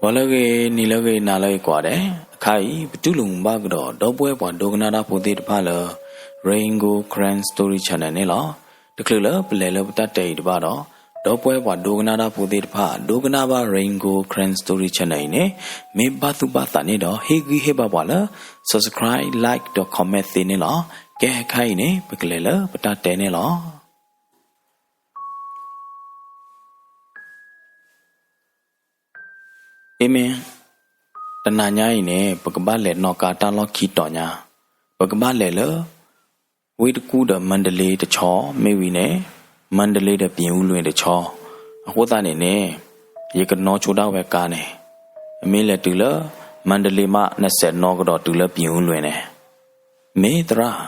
ဂီၤလၢအဂ့ၤ, နံၤလၢအဂ့ၤ, နၤလၢအဂ့ၤကိးဂၤဒဲး, အခါအံၤ ပတူၢ်လိာ်မုာ်ဘၣ်ကဒီး ဒီပုၢ်ဝဲၢ်ပှၤဒိကနၣ်တၢ်ဖိသ့ၣ်တဖၣ်လၢ Rain Gold Karen Story Channel န့ၣ်လီၤ. တချုးလၢပလဲၤလၢပတၢ်တဲအံၤတဘၣ်ဒီး, ဒီပုၢ်ဝဲၢ်ပှၤဒိကနၣ်တၢ်ဖိသ့ၣ်တဖၣ် ဒိကနၣ်ဘၣ် Rain Gold Karen Story Channel အံၤန့ၣ် မ့ၢ်ဘၣ်သူၣ်ဘၣ်သးန့ၣ်ဒီး ဟ့ၣ်ဂံၢ်ဟ့ၣ်ဘါပှၤလၢ subscribe, like ဒီး comment သ့န့ၣ်လီၤ. ကဲ အခါအံၤန့ၣ် ပကလဲၤလၢပတၢ်တဲန့ၣ်လီၤ. အ့မ့ၢ်, တနၤညါအံၤန့ၣ် ပကဘၣ်လဲၤနီၣ်ကါတၢ်လီၢ်ခံတီၤညါ, ပကဘၣ်လဲၤလၢ ဝ့ၢ်တကူၣ်ဒီးမၣ်တလ့တဆီ, မ့ၢ်ဝံၤန့ၣ် မၣ်တလ့ဒီး ပြင်ဦးလွင် တဆီ, အဃိသတးန့ၣ်န့ၣ် ယကနီၣ်ဆိဒၣ်ဝဲကါန့ၣ်, မ့ၢ်လဲၤတုၤလၢ မၣ်တလ့မး နစဲးနီၣ်ကဒီးတုၤလၢ ပြင်ဦးလွင် န့ၣ်, မ့ၢ်သရၣ်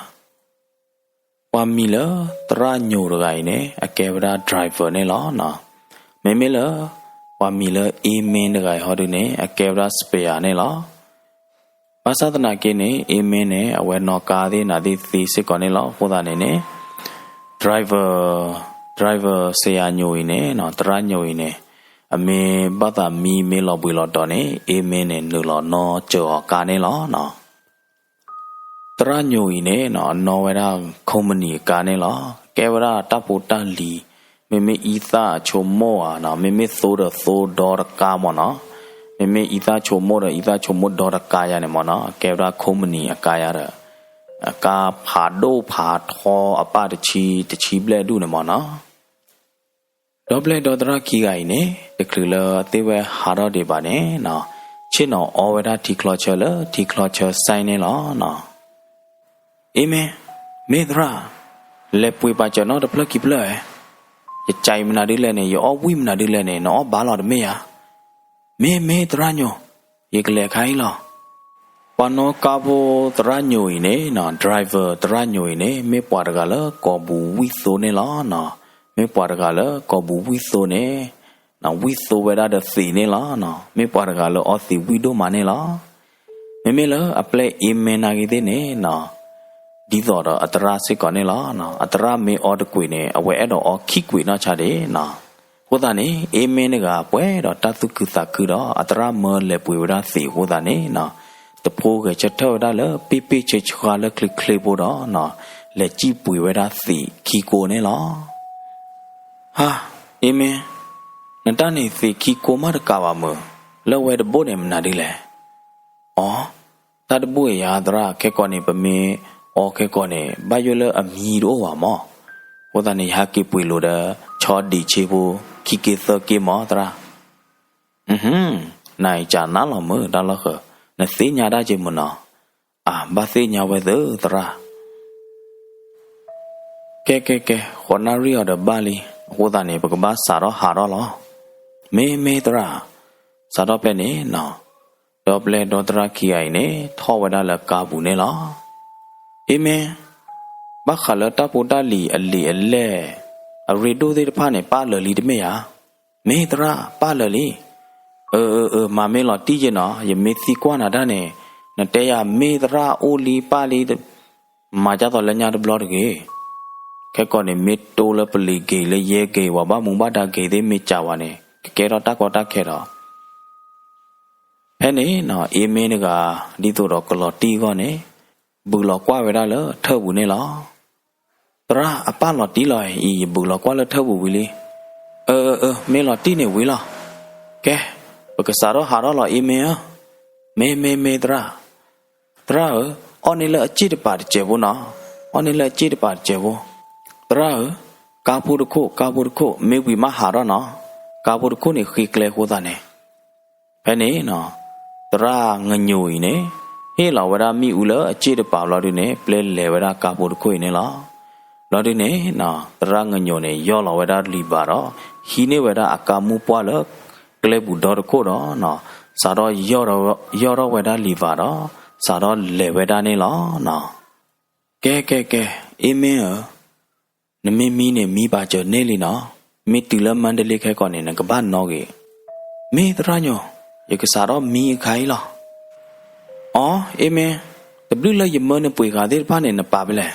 ပှၤမံၤလၢသရၣ်ညိၤတဂၤအံၤန့ၣ် အကဲဝဲဒၣ် driver န့ၣ်လီၤ. မ့မ့ၢ်လၢ ပှၤမံၤလၢ အ့မ့ၢ် တဂၤအံၤဟီဒုန့ၣ် အကဲဝဲဒၣ် spare န့ၣ်လီၤ. ဘၣ်ဆၣ်သနာ်က့န့ၣ် အ့မ့ၢ်န့ၣ် အဝဲနီၣ်ကါသ့ၣ်နၤသ့ၣ်သ့စ့ၢ်ကီးန့ၣ်လီၤ. အဃိသတးန့ၣ်န့ၣ် driver, driver ဆရာညိုအံၤန့ၣ် သရၣ်ညိၤအံၤန့ၣ် အမ့ၢ်ဘၣ်သးမံမ့ၢ်လီၤဘှံးလီၤတီၤန့ၣ် အ့မ့ၢ်န့ၣ် နုာ်လီၤနီၣ်စၢၤအီၤကါန့ၣ်လီၤ. သရၣ်ညိၤအံၤန့ၣ် အနီၣ်ဝဲဒၣ် company အကါန့ၣ်လီၤ. ကဲဝဲဒၣ်တၢ်ဖိတၢ်လံၤ, မ့မ့ၢ်အံသၣ်အဆိကမိၣ်ဧါ, မ့မ့ၢ်သိဒီးသိဒီတကါမ့ၢ်နီၤ, မ့မ့ၢ်အံသၣ်ဆိကမိၣ်ဒီးအံသၣ်ဆိကမိၣ်ဒီတကါယါန့ၣ်မ့ၢ်နီၤ, ကဲဝဲဒၣ် company အကါယါဒီး အကါဖးဒိၣ်ဖးထီအပၣ်တဆံ, တဆံဘျဲၣ်ဒူၣ်န့ၣ်မ့ၢ်နီၤ. ဒီပျဲၢ်ဒီသရၣ်ခံဂၤအံၤန့ၣ် တချုးလၢအသ့ၣ်ဝဲဟးထီၣ်ဒံးဘၣ်န့ၣ် ဆ့ၣ်နီၤအီဝဲဒၣ်ထံချီဆၢလၢထံချီဆၢ site န့ၣ်လီၤ. အ့မ့ၢ်, မ့ၢ်သရၣ်, လဲၤပှ့ၤပာ်စၢၤနီတဖျၢၣ်ခံဖျၢၣ်ဧါ. ယကးအံၤမနုၤဒ်လဲၣ်န့ၣ်, ယအီၣ်ဝံၣ်မနုၤဒ်လဲၣ်န့ၣ်, နအီၣ်ဘၣ်လီၤတမ့ၢ်ဧါ. မ့ၢ်မ့ၢ်သရၣ်ညိၤ, ယကလဲၤခါအံၤလီၤ. ပှၤနီၣ်ကါဖိသရၣ်ညိၤအံၤန့ၣ်, driver သရၣ်ညိၤအံၤန့ၣ် မ့ၢ်ပှၤတဂၤလၢကိာ်ပူၤဝံၣ်သိန့ၣ်လီၤ. မ့ၢ်ပှၤတဂၤလၢကိာ်ပူၤဝံၣ်သိန့ၣ်, ဝံၣ်သိဝဲဒၣ်ဒီးသံးန့ၣ်လီၤ. မ့ၢ်ပှၤတဂၤလၢအီသံးဝံၣ်ဒိၣ်မးန့ၣ်လီၤ. မ့မ့ၢ်လၢအပျဲၢ်အ့မ့ၢ်နာ်ဂ့ၤသ့ၣ်န့ၣ်, ဒ်သိးဒီးအသရၣ်စ့ၢ်ကီးန့ၣ်လီၤ. အသရၣ်မ့ၢ်အီတကွံာ်န့ၣ် အဝဲအဲၣ်ဒိးအီခံကွံာ်နီၢ်ဆါဒံး. အဃိသတးန့ၣ် အ့မ့ၢ်တဂၤပှဲၤဒီးတၢ်သူၣ်ခုသးခုဒီး အသရၣ်မၢလဲၤပှ့ၤဝဲဒၣ်သံးအဃိသတးန့ၣ်, တဖိဂဲၤဆၢထၢၣ်ဝဲဒၣ်လၢပ့ၢ်ပ့ၢ်ဆှါဆှါလၢချ့ချ့ဖိဒီး လဲၤစံၣ်ပှ့ၤဝဲဒၣ်သံးခံကိးန့ၣ်လီၤ. ဟါ, အ့မ့ၢ်, နတၢ်န့ၣ်သံးခံကိးမးတကးဘၣ်မုၢ်, လၢဝဲတဘိၣ်န့ၣ်မနုၤဒ်လဲၣ်. အီ, တၢ်တဘိၣ်အံၤယၤသရၣ်, ခဲကိာ်န့ၣ် ပမ့ၢ်အီခဲကိာ်န့ၣ် ဘၣ်ယိၣ်လၢအမံတအိၣ်ဘၣ်မး. အဃိသတးန့ၣ် ယဟဲက့ၤပှ့ၤလိာ်ဒီး ဆီဒံးဆ့ဖိ ခံက့သၢက့မးသရၣ်. နအံၤကနၣ်လီၤမုၢ်တၢ်လီၢ်ဃၢၤ, နသ့ၣ်ညါဒၣ်က့မုၢ်နီၤ. အၢ ဘၣ်သ့ၣ်ညါဝဲသ့သရၣ်. ကဲကဲကဲ, ဃိးနၣ်ရံၣ်အီၤဒီးဘၣ်လံ, အဃိသတးန့ၣ် ပကဘၣ်စးထီၣ်ဟးထီၣ်လီၤ. မ့ၢ်မ့ၢ်သရၣ်, စးထီၣ်ဖဲန့ၣ်နီၤ, ဒီပျဲၢ်ဒီသရၣ်ခံဂၤအံၤန့ၣ် ထီၣ်ဝဲဒၣ်လၢကါပူၤန့ၣ်လီၤ. အ့မ့ၢ်, ဘၣ်ဃးလၢတၢ်ဖိတၢ်လံၤအလံာ်အလဲၢ် အရ့ဒိၣ်သ့ၣ်တဖၣ်န့ၣ် ပာ်လၢာ်လံတမ့ၢ်ဧါ. မ့ၢ်သရၣ်ပာ်လၢာ်လံ. အၢအၢအၢ မၤမ့ၢ်လီၤတံၢ်က့နီၤ, ယမ့ၢ်သံကွၢ်နၤတၢ်န့ၣ်, နတဲယၤမ့ၢ်သရၣ်အိၣ်လံပာ်လံ, မၤဒ်သိးလၢညါတဘျီတဂ့ၤ. ခဲကိာ်န့ၣ် မ့ၢ်တိလၢပလံၤဂ့ၤလၢယဲၢ်ဂ့ၤ ပှၤဘၣ်မူဘၣ်ဒါဂ့ၤသ့ၣ်မ့ၢ်ကးဝဲန့ၣ် ကကဲထီၣ်တၢ်ကီတၢ်ခဲဒီး ဖဲန့ၣ်နီၤ အ့မ့ၢ်တဂၤ ဒ်သိးဒီးကလီၤတံၢ်အဂီၢ်န့ၣ် ဘုးလီၤကွၢ်ဝဲဒၣ်လၢထၢၣ်ပူၤန့ၣ်လီၤ. သရၣ်အပာ်လီၤတံၢ်လီၤအံၤ ယဘုးလီၤကွၢ်လၢထၢၣ်ပူၤဝံၤလံ. အၢအၢအၢ မ့ၢ်လီၤတံၢ်န့ၣ်ဝံၤလီၤ. ကဲ, ပကစးထီၣ်ဟးထီၣ်လီၤအ့မ့ၢ်ဧၢ. မ့ၢ်မ့ၢ်မ့ၢ်သရၣ်. သရၣ်ဧၢ, အီၣ်န့ၢ်လၢအစ့ၣ်တပၤတစဲးဖိနီၤ, အီၣ်န့ၢ်လၢအစ့ၣ်တပၤတစဲးဖိ. သရၣ်ဧၢ, ကါဖိတခိၣ် ကါဖိတခိၣ် မ့ၢ်ဝံၤမးဟးထီၣ်နီၤ, ကါဖိတခိၣ်န့ၣ်ဃ့ကျဲအဃိသတးန့ၣ် ဖဲန့ၣ်နီၤ သရၣ်ငညိၤအံၤန့ၣ် ဟ့ၣ်လီၤဝဲဒၣ်မ့ၣ်အူလၢအစ့ၣ်တပၤဘျီဒုန့ၣ် ပျဲလဲၤဝဲဒၣ်ကါဖိတခိၣ်အံၤန့ၣ်လီၤ. ဘျီဒုန့ၣ်နီၤ သရၣ်ငညိၤန့ၣ် ယီၢ်လီၤဝဲဒၣ်လံာ်ဘၣ်ဒီး ဟံးန့ၢ်ဝဲဒၣ်အကါမူၣ်ပှၢ်လၢ ကျဲပူၤဒီတခိၣ်ဒီးနီၤ စးထီၣ် ယီၢ်ထီၣ်ဝဲဒၣ်လံာ်ဘၣ်ဒီး စးထီၣ်လဲၤဝဲဒၣ်န့ၣ်လီၤနီၤ. ကဲကဲကဲ အ့မ့ၢ်ဧၢ နမ့ၢ်မံန့ၣ်မံပာ်စၢၤန့ၢ်လံနီၤ, မ့ၢ်တုၤလၢမါတလ့ခဲကိာ်န့ၣ် နကဘၣ်နီၣ်ဂ့ၤ. မ့ၢ်သရၣ်ညိၤ, ယကစးထီၣ်မံအခါအံၤလီၤ. အီ အ့မ့ၢ်, တဘျုးလၢယမၢနပှ့ၤဃာ်သ့ၣ်တဖၣ်န့ၣ် နပာ်ဖဲလဲၣ်.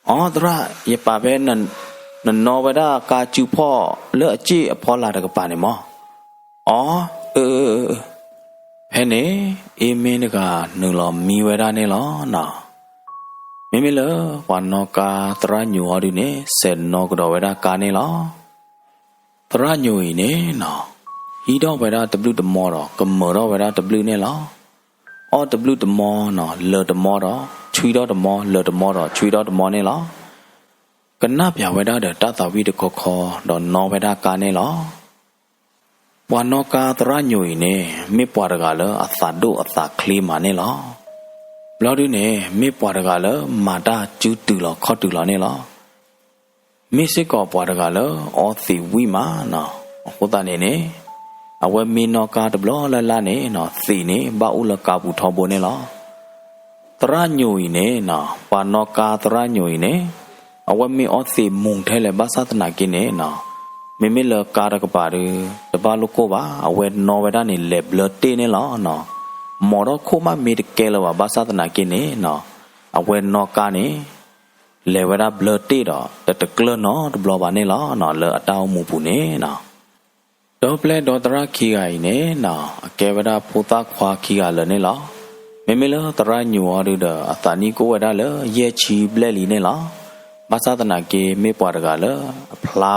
အီ သရၣ်, ယပာ်ဖဲ နနီၣ်ဝဲဒၣ်ကါစုဖီၣ်လၢအစ့ၣ်အဖီလာ်တကပၤန့ၣ်မး. အီ အၢ, ဖဲန့ၣ် အ့မ့တဂၤနုာ်လီၤမံဝဲဒၣ်န့ၣ်လီၤနီၤ. မ့မ့ၢ်လၢပှၤနီၣ်ကါသရၣ်ညိၤဟီဒုန့ၣ် စဲးနီၣ်ကဒီးဝဲဒၣ်ကါန့ၣ်လီၤ. သရၣ်ညိၤအံၤန့ၣ်နီၤ, ဟံးထီၣ်ဝဲဒၣ်တဘျုးတမီဒီး ကမၢၢ်ထီၣ်ဝဲဒၣ်တဘျုးန့ၣ်လီၤ. အီၣ်တဘျုးတမီနီၤ, လၢာ်တမီဒီး ဆွံထီၣ်တမီ, လၢာ်တမီဒီး ဆွံထီၣ်တမီန့ၣ်လီၤ. ကနၣ်ပၠးဝဲဒၣ်ဒီးတၢ်သးဝံၣ်တခီခီ ဒီးနီၣ်ဝဲဒၣ်ကါန့ၣ်လီၤ. ပှၤနီၣ်ကါသရၣ်ညိၤအံၤန့ၣ် မ့ၢ်ပှၤတဂၤလၢအသးဒိၣ်အသးချ့မးန့ၣ်လီၤ. ဘျီဒုန့ၣ် မ့ၢ်ပှၤတဂၤလၢမၤတၢ်စုတုၤလီၤခီၣ်တုၤလီၤန့ၣ်လီၤ. မ့ၢ်စ့ၢ်ကီးပှၤတဂၤလၢအီသံးဝံၣ်မးနီၤ. အဃိသတးန့ၣ်န့ၣ် အဝဲမ့ၢ်နီၣ်ကါတဘျီလၢ်လၢ်န့ၣ်နီၤ, သံးန့ၣ် ဘၣ်အိၣ်လၢကါပူၤထီဘိန့ၣ်လီၤ. သရၣ်ညိၤအံၤန့ၣ်နီၤ, ပှၤနီၣ်ကါသရၣ်ညိၤအံၤန့ၣ် အဝဲမ့ၢ်အီသံးမုာ်ထဲလဲၣ်ဘၣ်ဆၣ်သနာ်က့န့ၣ်နီၤ, မ့မ့ၢ်လၢကါတကပၤဒီး တဘၣ်လိၣ်ကိၢ်ဘၣ်, အဝဲနီၣ်ဝဲဒၣ်န့ၣ် လဲၤဘျၢတ့ၢ်န့ၣ်လီၤနီၤ. မီၢ်ထီၣ်ခိၣ်မးမ့ၢ်တကဲလၢၤဘၣ်ဘၣ်ဆၣ်သနာ်က့န့ၣ်နီၤ, အဝဲနီၣ်ကါန့ၣ် လဲၤဝဲဒၣ်ဘျၢတ့ၢ်ဒီး တတကျၢၢ်နီတဘျီဘၣ်န့ၣ်လီၤနီၤ, လၢအတၢ်အိၣ်မူပူၤန့ၣ်နီၤ. ဒီပျဲၢ်ဒီသရၣ်ခံဂၤအံၤန့ၣ်နီၤ, အကဲဝဲဒၣ်ဖိသၣ်ခွါခံဂၤလၢာ်န့ၣ်လီၤ. မ့မ့ၢ်လၢသရၣ်ညိၤအီၤဒုဒီး အသးနံၣ်ကအိၣ်ဝဲဒၣ်လၢယဲၢ်ဆံဘျဲၣ်လံန့ၣ်လီၤ. ဘၣ်ဆၣ်သနာ်က့ မ့ၢ်ပှၤတဂၤလၢအဖျါ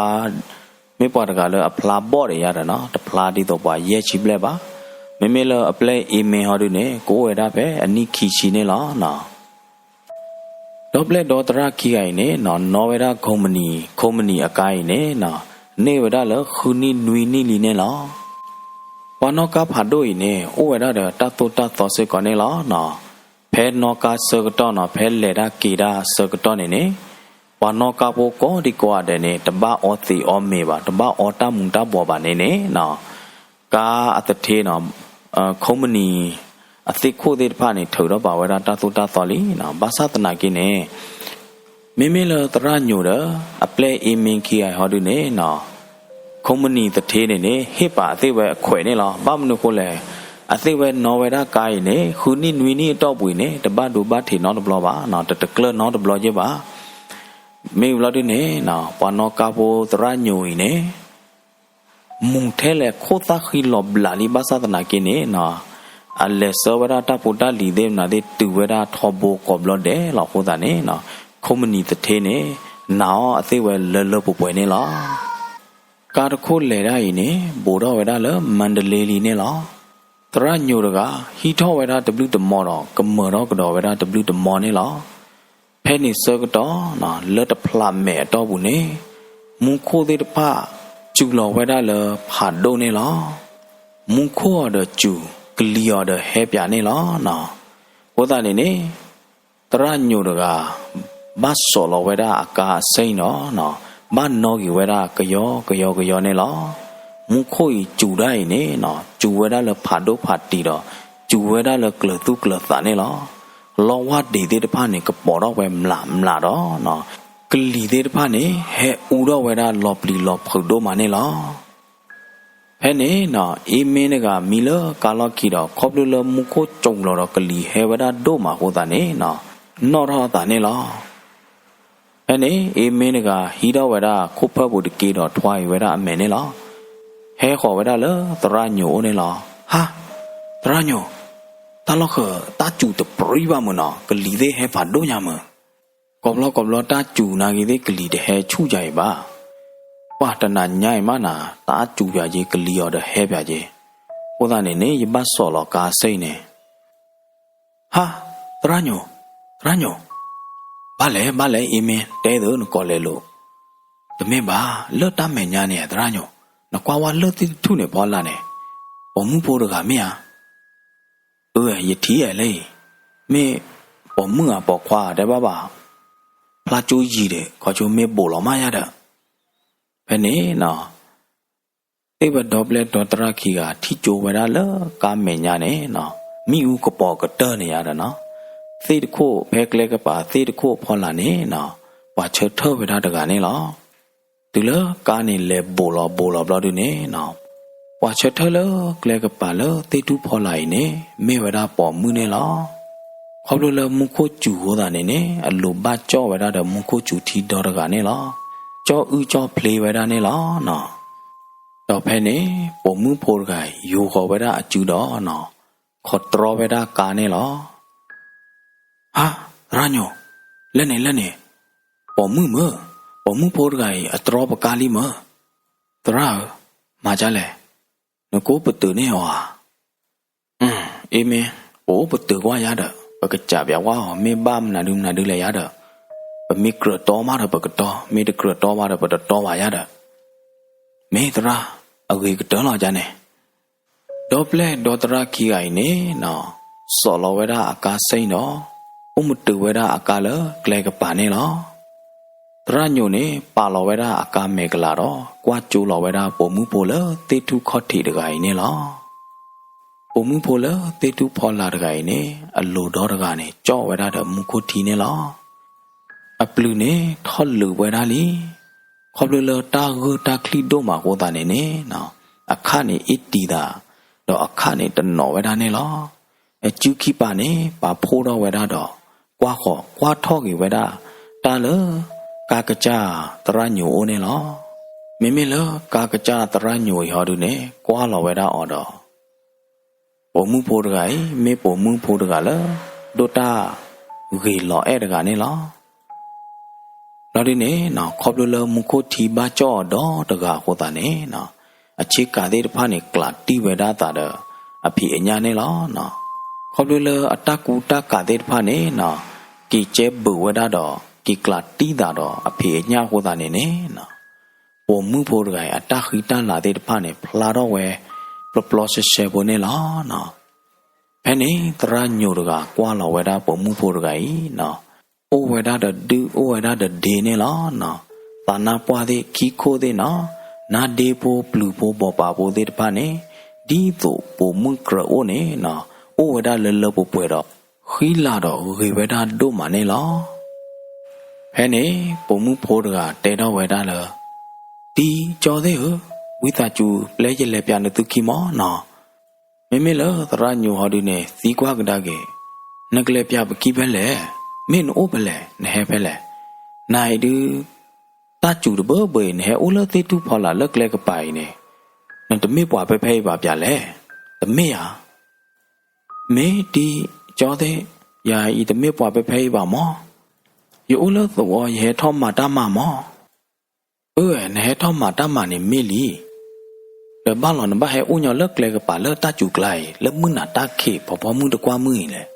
မ့ၢ်ပှၤတဂၤလၢအဖျါဘီၣ်ဒီးယၤဒီးနီၤ, တဖျါဒ်သိးပှၤယဲၢ်ဆံဘျဲၣ်ဘၣ်. မ့မ့ၢ်လၢအပျဲၢ်အ့မ့ဟီဒုန့ၣ် ကအိၣ်ဝဲဒၣ်ဖဲအနံၣ်ခံဆံန့ၣ်လီၤနီၤ. ဒီပျဲၢ်ဒီသရၣ်ခံဂၤအံၤန့ၣ်နီၤ, နီၣ်ဝဲဒၣ် company, company အကါအံၤန့ၣ်နီၤ, န့ၢ်ဝဲဒၣ်လၢဃုနံၣ်နွံနံၣ်လံန့ၣ်လီၤ. ပှၤနီၣ်ကါဖးဒိၣ်အံၤန့ၣ် အိၣ်ဝဲဒၣ်ဒီးတၢ်သိၣ်တၢ်သီစ့ၢ်ကီးန့ၣ်လီၤနီၤ. ဖဲနီၣ်ကါဆၢကတီၢ်နီၤ, ဖဲလဲၤတၢ်က့ၤတၢ်ဆၢကတီၢ်န့ၣ်န့ၣ်, ပှၤနီၣ်ကါဖိကိးဒံကိးဂၤဒဲးန့ၣ် တဘၣ်အီသံးအီမ့ၤဘၣ်, တဘၣ်အီတၢ်မူၤတၢ်ဘှီးဘၣ်န့ၣ်န့ၣ်နီၤ, ကါအသထ့နီၤ, company အသ့ၣ်ခိၣ်သ့ၣ်တဖၣ်န့ၣ် ထုးထီၣ်ပာ်ဝဲဒၣ်တၢ်သိၣ်တၢ်သီလံနီၤ. ဘၣ်ဆၣ်သနာ်က့န့ၣ် မ့မ့ၢ်လၢသရၣ်ညိၤဒီး အပျဲၢ်အ့မ့ခံဂၤအံၤဟီဒုန့ၣ်နီၤ, company သထ့န့ၣ်န့ၣ် ဟ့ၣ်ပာ်အသ့ၣ်ဝဲအခွဲးန့ၣ်လီၤ. ဘၣ်မနုၤဃိလဲၣ်, အသ့ၣ်ဝဲနီၣ်ဝဲဒၣ်ကါအံၤန့ၣ် ဃုနံၣ်နွံနံၣ်အတီၢ်ပူၤအံၤန့ၣ် တဘၣ်ဒိဘၣ်ထံးနီတဘျီဘၣ်နီၤ, တတကျၢၢ်နီတဘျီက့ဘၣ်. မ့ၢ်ဘျီဒုန့ၣ်နီၤ, ပှၤနီၣ်ကါဖိသရၣ်ညိၤအံၤန့ၣ် မူၤထဲလဲၣ်ခိၣ်သၣ်ဃံလီၤဘျးလံဘၣ်ဆၣ်သနာ်က့န့ၣ်နီၤ, အလဲၤဆှၢဝဲဒၣ်တၢ်ဖိတၢ်လံၤသ့ၣ်မနုၤသ့ၣ် တုၤဝဲဒၣ်ထီဘိကိးဘျီဒဲးလီၤ. အဃိသတးန့ၣ်နီၤ, company သထ့န့ၣ် နာ်အီၤအသ့ၣ်ဝဲလၢလၢပှဲၤပှဲၤန့ၣ်လီၤ. ကါတခိၣ်လဲၤဒၣ်အံၤန့ၣ် ဘူးထီၣ်ဝဲဒၣ်လၢမါဒလ့လံန့ၣ်လီၤ. သရၣ်ညိၤတဂၤ ဟံးထီၣ်ဝဲဒၣ်တဘျုးတမီဒီး ကမၢၢ်ထီၣ်ကဒီးဝဲဒၣ်တဘျုးတမီန့ၣ်လီၤ. ဖဲန့ၣ်ဆၢကတီၢ်နီၤ, လၢတဖျးမဲာ်အတီၢ်ပူၤန့ၣ် မူခိၣ်သ့ၣ်တဖၣ် စူၤလီၤဝဲဒၣ်လၢဖးဒိၣ်န့ၣ်လီၤ. မူခိၣ်အီၤဒီးစူၤ, ကလံၤအီၤဒီးဟဲပၠးန့ၣ်လီၤနီၤ. အဃိသတးန့ၣ်န့ၣ် သရၣ်ညိၤတဂၤ ဘၣ်စိာ်လီၤဝဲဒၣ်အကါအစ့ၣ်နီၤ, ဘၣ်နီၣ်က့ၤဝဲဒၣ်ကယီကယီကယီန့ၣ်လီၤ. မူခိၣ်အံၤစူၤဒၣ်အံၤန့ၣ်နီၤ, စူၤဝဲဒၣ်လၢဖးဒိၣ်ဖးတံၢ်ဒီး စူၤဝဲဒၣ်လၢကျၢၤသူၣ်ကျၢၤသးန့ၣ်လီၤ. လီဝၢ်ဒံးသ့ၣ်တဖၣ်န့ၣ် ကပီၤထီၣ်ဝဲမျးမျးဒီးနီၤ, ကလံၤသ့ၣ်တဖၣ်န့ၣ် ဟဲအူထီၣ်ဝဲဒၣ်လီၤပျံၤလီၤဖုးဒိၣ်မးန့ၣ်လီၤ. ဖဲန့ၣ်နီၤ, အ့မ့တဂၤမံလၢကါလီၢ်ခံဒီး ခီဖျိလၢမူခိၣ်စူၤလီၤဒီးကလံၤဟဲဝဲဒၣ်ဒိၣ်မးအဃိသတးန့ၣ်နီၤ, နီၣ်ထီၣ်အသးန့ၣ်လီၤ. ဖဲန့ၣ် အ့မ့တဂၤ ဟံးထီၣ်ဝဲဒၣ်ခိၣ်ဖၢၣ်ပူၤတက့ဒီး ထွါအံၤဝဲဒၣ်အမဲာ်န့ၣ်လီၤ. ဟဲဃီၤဝဲဒၣ်လၢသရၣ်ညိၤအိၣ်န့ၣ်လီၤ. ဟါ, သရၣ်ညိၤ, တၢ်လီၢ်ဃၢၤ တၢ်စူၤတပြံဘၣ်မုၢ်နီၤ, ကလံၤသ့ၣ်ဟဲဖးဒိၣ်ညါမုၢ်. ကိးဘျီကိးဘျီတၢ်စူၤနာ်က့ၤသ့ၣ် ကလံၤတဟဲဆူၣ်ယၤအံၤဘၣ်. ပှၤတနၤညါအံၤမးနၤ, တၢ်စူၤယၤက့ၤ ကလံၤအီၤဒီးဟဲပၠးက့ၤ. အဃိသတးန့ၣ်န့ၣ် ယဘၣ်စိာ်လီၤကါစ့ၣ်န့ၣ် ဟါ, သရၣ်ညိၤ, သရၣ်ညိၤ, ဘၣ်လဲၣ် ဘၣ်လဲၣ် အ့မ့ တဲသုနကိးလဲၤလိာ်. တမ့ၢ်ဘၣ်, လၢတၢ်မဲာ်ညါန့ၣ် သရၣ်ညိၤ, နကွၢ်ဝဲလၢသ့ၣ်တထူၣ်န့ၣ်ဖီလာ်န့ၣ်, ပိာ်မုၣ်ဖိတဂၤမ့ၢ်ဧါ. အၢ ယထံၣ်အဲလၢအံၤ, မ့ၢ်ပိာ်မုၣ်ဧါပိာ်ခွါဧါတဲဘၣ်ဘၣ်, ဖျါကၠိယံၤဒီး ခီကၠိမ့ၢ်ဘူးလီၤမးယၤဒီး. ဖဲန့ၣ်နီၤ သ့ၣ်ဝဲဒီပျဲၢ်ဒီသရၣ်ခံဂၤ ထံၣ်ကၠိဝဲဒၣ်လၢကါမဲာ်ညါန့ၣ်နီၤ, မ့ၣ်အူကပီၤကတၢၢ်န့ၣ်ယၤဒီးနီၤ, သ့ၣ်တခိၣ်ဖဲကျဲကပၤသ့ၣ်တခိၣ်အဖီလာ်န့ၣ်နီၤ, ပှၤဆၢထၢၣ်ဝဲဒၣ်တဂၤန့ၣ်လီၤ. တုၤလၢကါန့ၣ်လဲၤဘူးလီၤဘူးလီၤဘျီဒုန့ၣ်နီၤ, ပှၤဆၢထၢၣ်လၢကျဲကပၤလၢသ့ၣ်ထူၣ်ဖီလာ်အံၤန့ၣ် မ့ၢ်ဝဲဒၣ်ပိာ်မုၣ်န့ၣ်လီၤ. ခီဖျိလၢမူခိၣ်စူၤအဃိသတးန့ၣ်န့ၣ် အလိၤဘၣ်ကၠီၣ်ဝဲဒၣ်ဒီးမူခိၣ်စူၤထံဒီတဂၤန့ၣ်လီၤ. ကၠီၣ်အုၣ်ကၠီၣ်ဖျ့ဝဲဒၣ်န့ၣ်လီၤနီၤ. ဒီးဖဲန့ၣ် ပိာ်မုၣ်ဖိတဂၤအံၤ ယူာ်ဃီၤဝဲဒၣ်အစုဒီးနီၤ, ခိးတြီဝဲဒၣ်ကါန့ၣ်လီၤ. ဟါ, သရၣ်ညိၣ်, လၢန့ၣ်လၢန့ၣ်, ပိာ်မုၣ်မၢ, ပိာ်မုၣ်ဖိတဂၤအံၤ အတြီပကါလံမၢ. သရၣ်ဧၢ, မၤဒ်လဲၣ်, နကအိၣ်ပတုာ်န့ၢ်အီၤဧါ. အ့မ့ၢ်, ပအိၣ်ပတုာ်ကွၢ်ယါဒီး ပကစးပျးဝဲအီၤ, မ့ၢ်ဘၣ်မနုၤဒုမနုၤဒုလဲၣ်ယါဒီး, ပမ့ၢ်ကြၢးတီမးဒီးပကတီ, မ့ၢ်တကြၢးတီဘၣ်ဒီးပတတီဘၣ်ယါဒီး, မ့ၢ်သရၣ်, အဂ့ၤကတၢၢ်လီၤဒ်န့ၣ်. ဒီပျဲၢ်ဒီသရၣ်ခံဂၤအံၤန့ၣ်နီၤ, စိာ်လီၤဝဲဒၣ်အကါစ့ၣ်ဒီး အိၣ်မတုာ်ဝဲဒၣ်အကါလၢကျဲကပၤန့ၣ်လီၤ. သရၣ်ညိၣ်န့ၣ် ပာ်လီၤဝဲဒၣ်အကါမဲာ်ကလၤဒီး ကွၢ်ကၠိလီၤဝဲဒၣ်ပိာ်မုၣ်ဖိလၢသ့ၣ်ထူၣ်ခီၣ်ထံးတဂၤအံၤန့ၣ်လီၤ. ပိာ်မုၣ်ဖိလၢသ့ၣ်ထူၣ်ဖီလာ်တဂၤအံၤန့ၣ် အလိၤဒီတဂၤန့ၣ် ကၠီၣ်ဝဲဒၣ်ဒီးမူခိၣ်ထံန့ၣ်လီၤ. အပျုၤန့ၣ်ထီၣ်လုာ်ဝဲဒၣ်လံ. ခီဖျိလၢတၢ်ဂိၢ်တၢ်ချံၣ်ဒိၣ်မးအဃိသတးန့ၣ်န့ၣ်, အခၣ်န့ၣ်အ့ၣ်တံာ်သး, ဒီးအခၣ်န့ၣ်တနီၤဝဲဒၣ်န့ၣ်လီၤ. အစုခံပၤန့ၣ် ပာ်ဖှိၣ်ထီၣ်ဝဲဒၣ်ဒီး ကွၢ်ဃီၤကွၢ်ထီၣ်က့ၤဝဲဒၣ် တၢ်လၢကါကစၢ်သရၣ်ညိၣ်အအိၣ်န့ၣ်လီၤ. မ့မ့ၢ်လၢကါကစၢ်သရၣ်ညိၣ်အံၤဟီဒုန့ၣ် ကွၢ်လီၤဝဲဒၣ်အီၤဒီး ပိာ်မုၣ်ဖိတဂၤအံၤ မ့ၢ်ပိာ်မုၣ်ဖိတဂၤလၢ ဒိၣ်တၢ်ဂ့ၤလီၤအဲၣ်တဂၤန့ၣ်လီၤ. လီၤဒုန့ၣ်နီၤ, ခီဖျိလၢမူခိၣ်ထံဘၣ်ကၠီၣ်အီၤဒီတဂၤအဃိသတးန့ၣ်နီၤ, အဆ့ကၤသ့ၣ်တဖၣ်န့ၣ် ကျးတံၢ်ဝဲဒၣ်အသးဒီးအဖံးအညၣ်န့ၣ်လီၤ. ခီဖျိလၢအတၢ်ကူတၢ်ကးသ့ၣ်တဖၣ်န့ၣ်နီၤ, က့ၤကဲဘုးဝဲဒၣ်ဒီး က့ၤကျးတံၢ်သးဒီးအဖံးအညၣ်အဃိသတးန့ၣ်န့ၣ်နီၤ, ပိာ်မုၣ်ဖိတဂၤအံၤ အတၢ်ဃံတၢ်လၤသ့ၣ်တဖၣ်န့ၣ် ဖျါထီၣ်ဝဲ ပျီပျီဆှဲဆှဲဖိန့ၣ်လီၤနီၤ. ဖဲန့ၣ်သရၣ်ညိၣ်တဂၤကွၢ်လီၤဝဲဒၣ်ပိာ်မုၣ်ဖိတဂၤအံၤနီၤ, အိၣ်ဝဲဒၣ်ဒီးဒုၣ်အိၣ်ဝဲဒၣ်ဒီးဒ့န့ၣ်လီၤနီၤ. သးနါပှၢ်သ့ၣ်ခံခိၣ်သ့ၣ်နီၤ, နါဒ့ဖိပျုၤဖိဘီပာ်ဖိသ့ၣ်တဖၣ်န့ၣ်, ဒ်သိးပိာ်မုၣ်ကြၢးအိၣ်န့ၣ်နီၤ, အိၣ်ဝဲဒၣ်လၢလၢပှဲၤပှဲၤဒီး ဃံလၤဒီးဂ့ၤဝဲဒၣ်ဒိၣ်မးန့ၣ်လီၤ. ဖဲန့ၣ်ပိာ်မုၣ်ဖိတဂၤတဲထီၣ်ဝဲဒၣ်လၢ တံကၠီသ့ၣ်ဧၢ, ဝံသးစူၤပျဲယလဲၤပၠးနသုခံမၢ်နီၤ. မ့မ့ၢ်လၢသရၣ်ညိၣ်ဟီဒုန့ၣ် သံကွၢ်ကဒါက့ၤ, နကလဲၤပၠးပခံဖဲလဲၣ်, မ့ၢ်နအိၣ်ဖဲလဲၣ်, နဟဲဖဲလဲၣ်. နၤအံၤဒု တၢ်စူၤတဘၢဘၢအံၤ နဟဲအိၣ်လၢသ့ၣ်ထူၣ်ဖီလာ်လၢကျဲကပၤအံၤန့ၣ်, နတမ့ၢ်ပှၤဖဲဖဲအံၤဘၣ်ပၠးလဲၣ်. တမ့ၢ်ဧါ. မ့ၢ်တံကၠီသ့ၣ်, ယၤအံၤတမ့ၢ်ပှၤဖဲဖဲအံၤဘၣ်မၢ်. ယအိၣ်လၢသဝီ ယဟဲထီၣ်မၤတၢ်မၤမၢ်. အၢ နဟဲထီၣ်မၤတၢ်မၤန့ၣ်မ့ၢ်လံ. ဒီးဘၣ်လီၤနဘၣ်ဟဲအိၣ်ညီလၢကျဲကပၤလၢတၢ်စူၤကျါအံၤ လၢမုၢ်နၤတၢ်ခံးဖီဖီမုၢ်တကွၢ်မုၢ်အံၤလဲၣ်.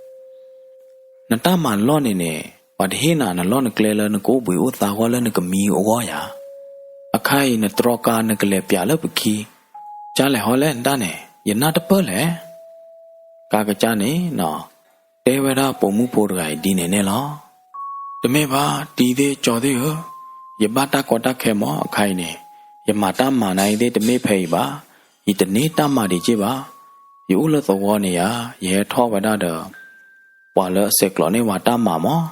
နတၢ်မၤလီၢ်န့ၣ်န့ၣ် ပှၤတဟ့ၣ်နၤနလီၢ်နကျဲလၢနကအိၣ်ဘှံးအိၣ်သါဂီၢ်လၢနကမံအဂီၢ်ဧါ. အခါအံၤ နတြီကါနကလဲၤပၠးလၢပခံ, ကၢ်လဲၣ်ဟီလဲၣ်နတၢ်န့ၣ် ယနၢ်တပၢၢ်လဲၣ်. ကါကစၢ်န့ၣ်နီၤ, တဲဝဲဒၣ်ပိာ်မုၣ်ဖိတဂၤအံၤဒ်န့ၣ်န့ၣ်လီၤ. တမ့ၢ်ဘၣ် တံသ့ၣ်ကၠီသ့ၣ်ဧၢ, ယဘၣ်တၢ်ကီတၢ်ခဲမၢ်အခါအံၤန့ၣ်, ယမၤတၢ်မၤနၤအံၤသ့ၣ်တမ့ၢ်ဖဲအံၤဘၣ်, ယတန့ၢ်တၢ်မၤဒံးက့ၢ်ဘၣ်. ယအိၣ်လၢသဝီန့ၣ်ဧါ, ယဟဲထီၣ်ဝဲဒၣ်ဒီး ပှၤလၢအဆဲးကျိးန့ၢ်ဝဲတၢ်မၤမၢ်.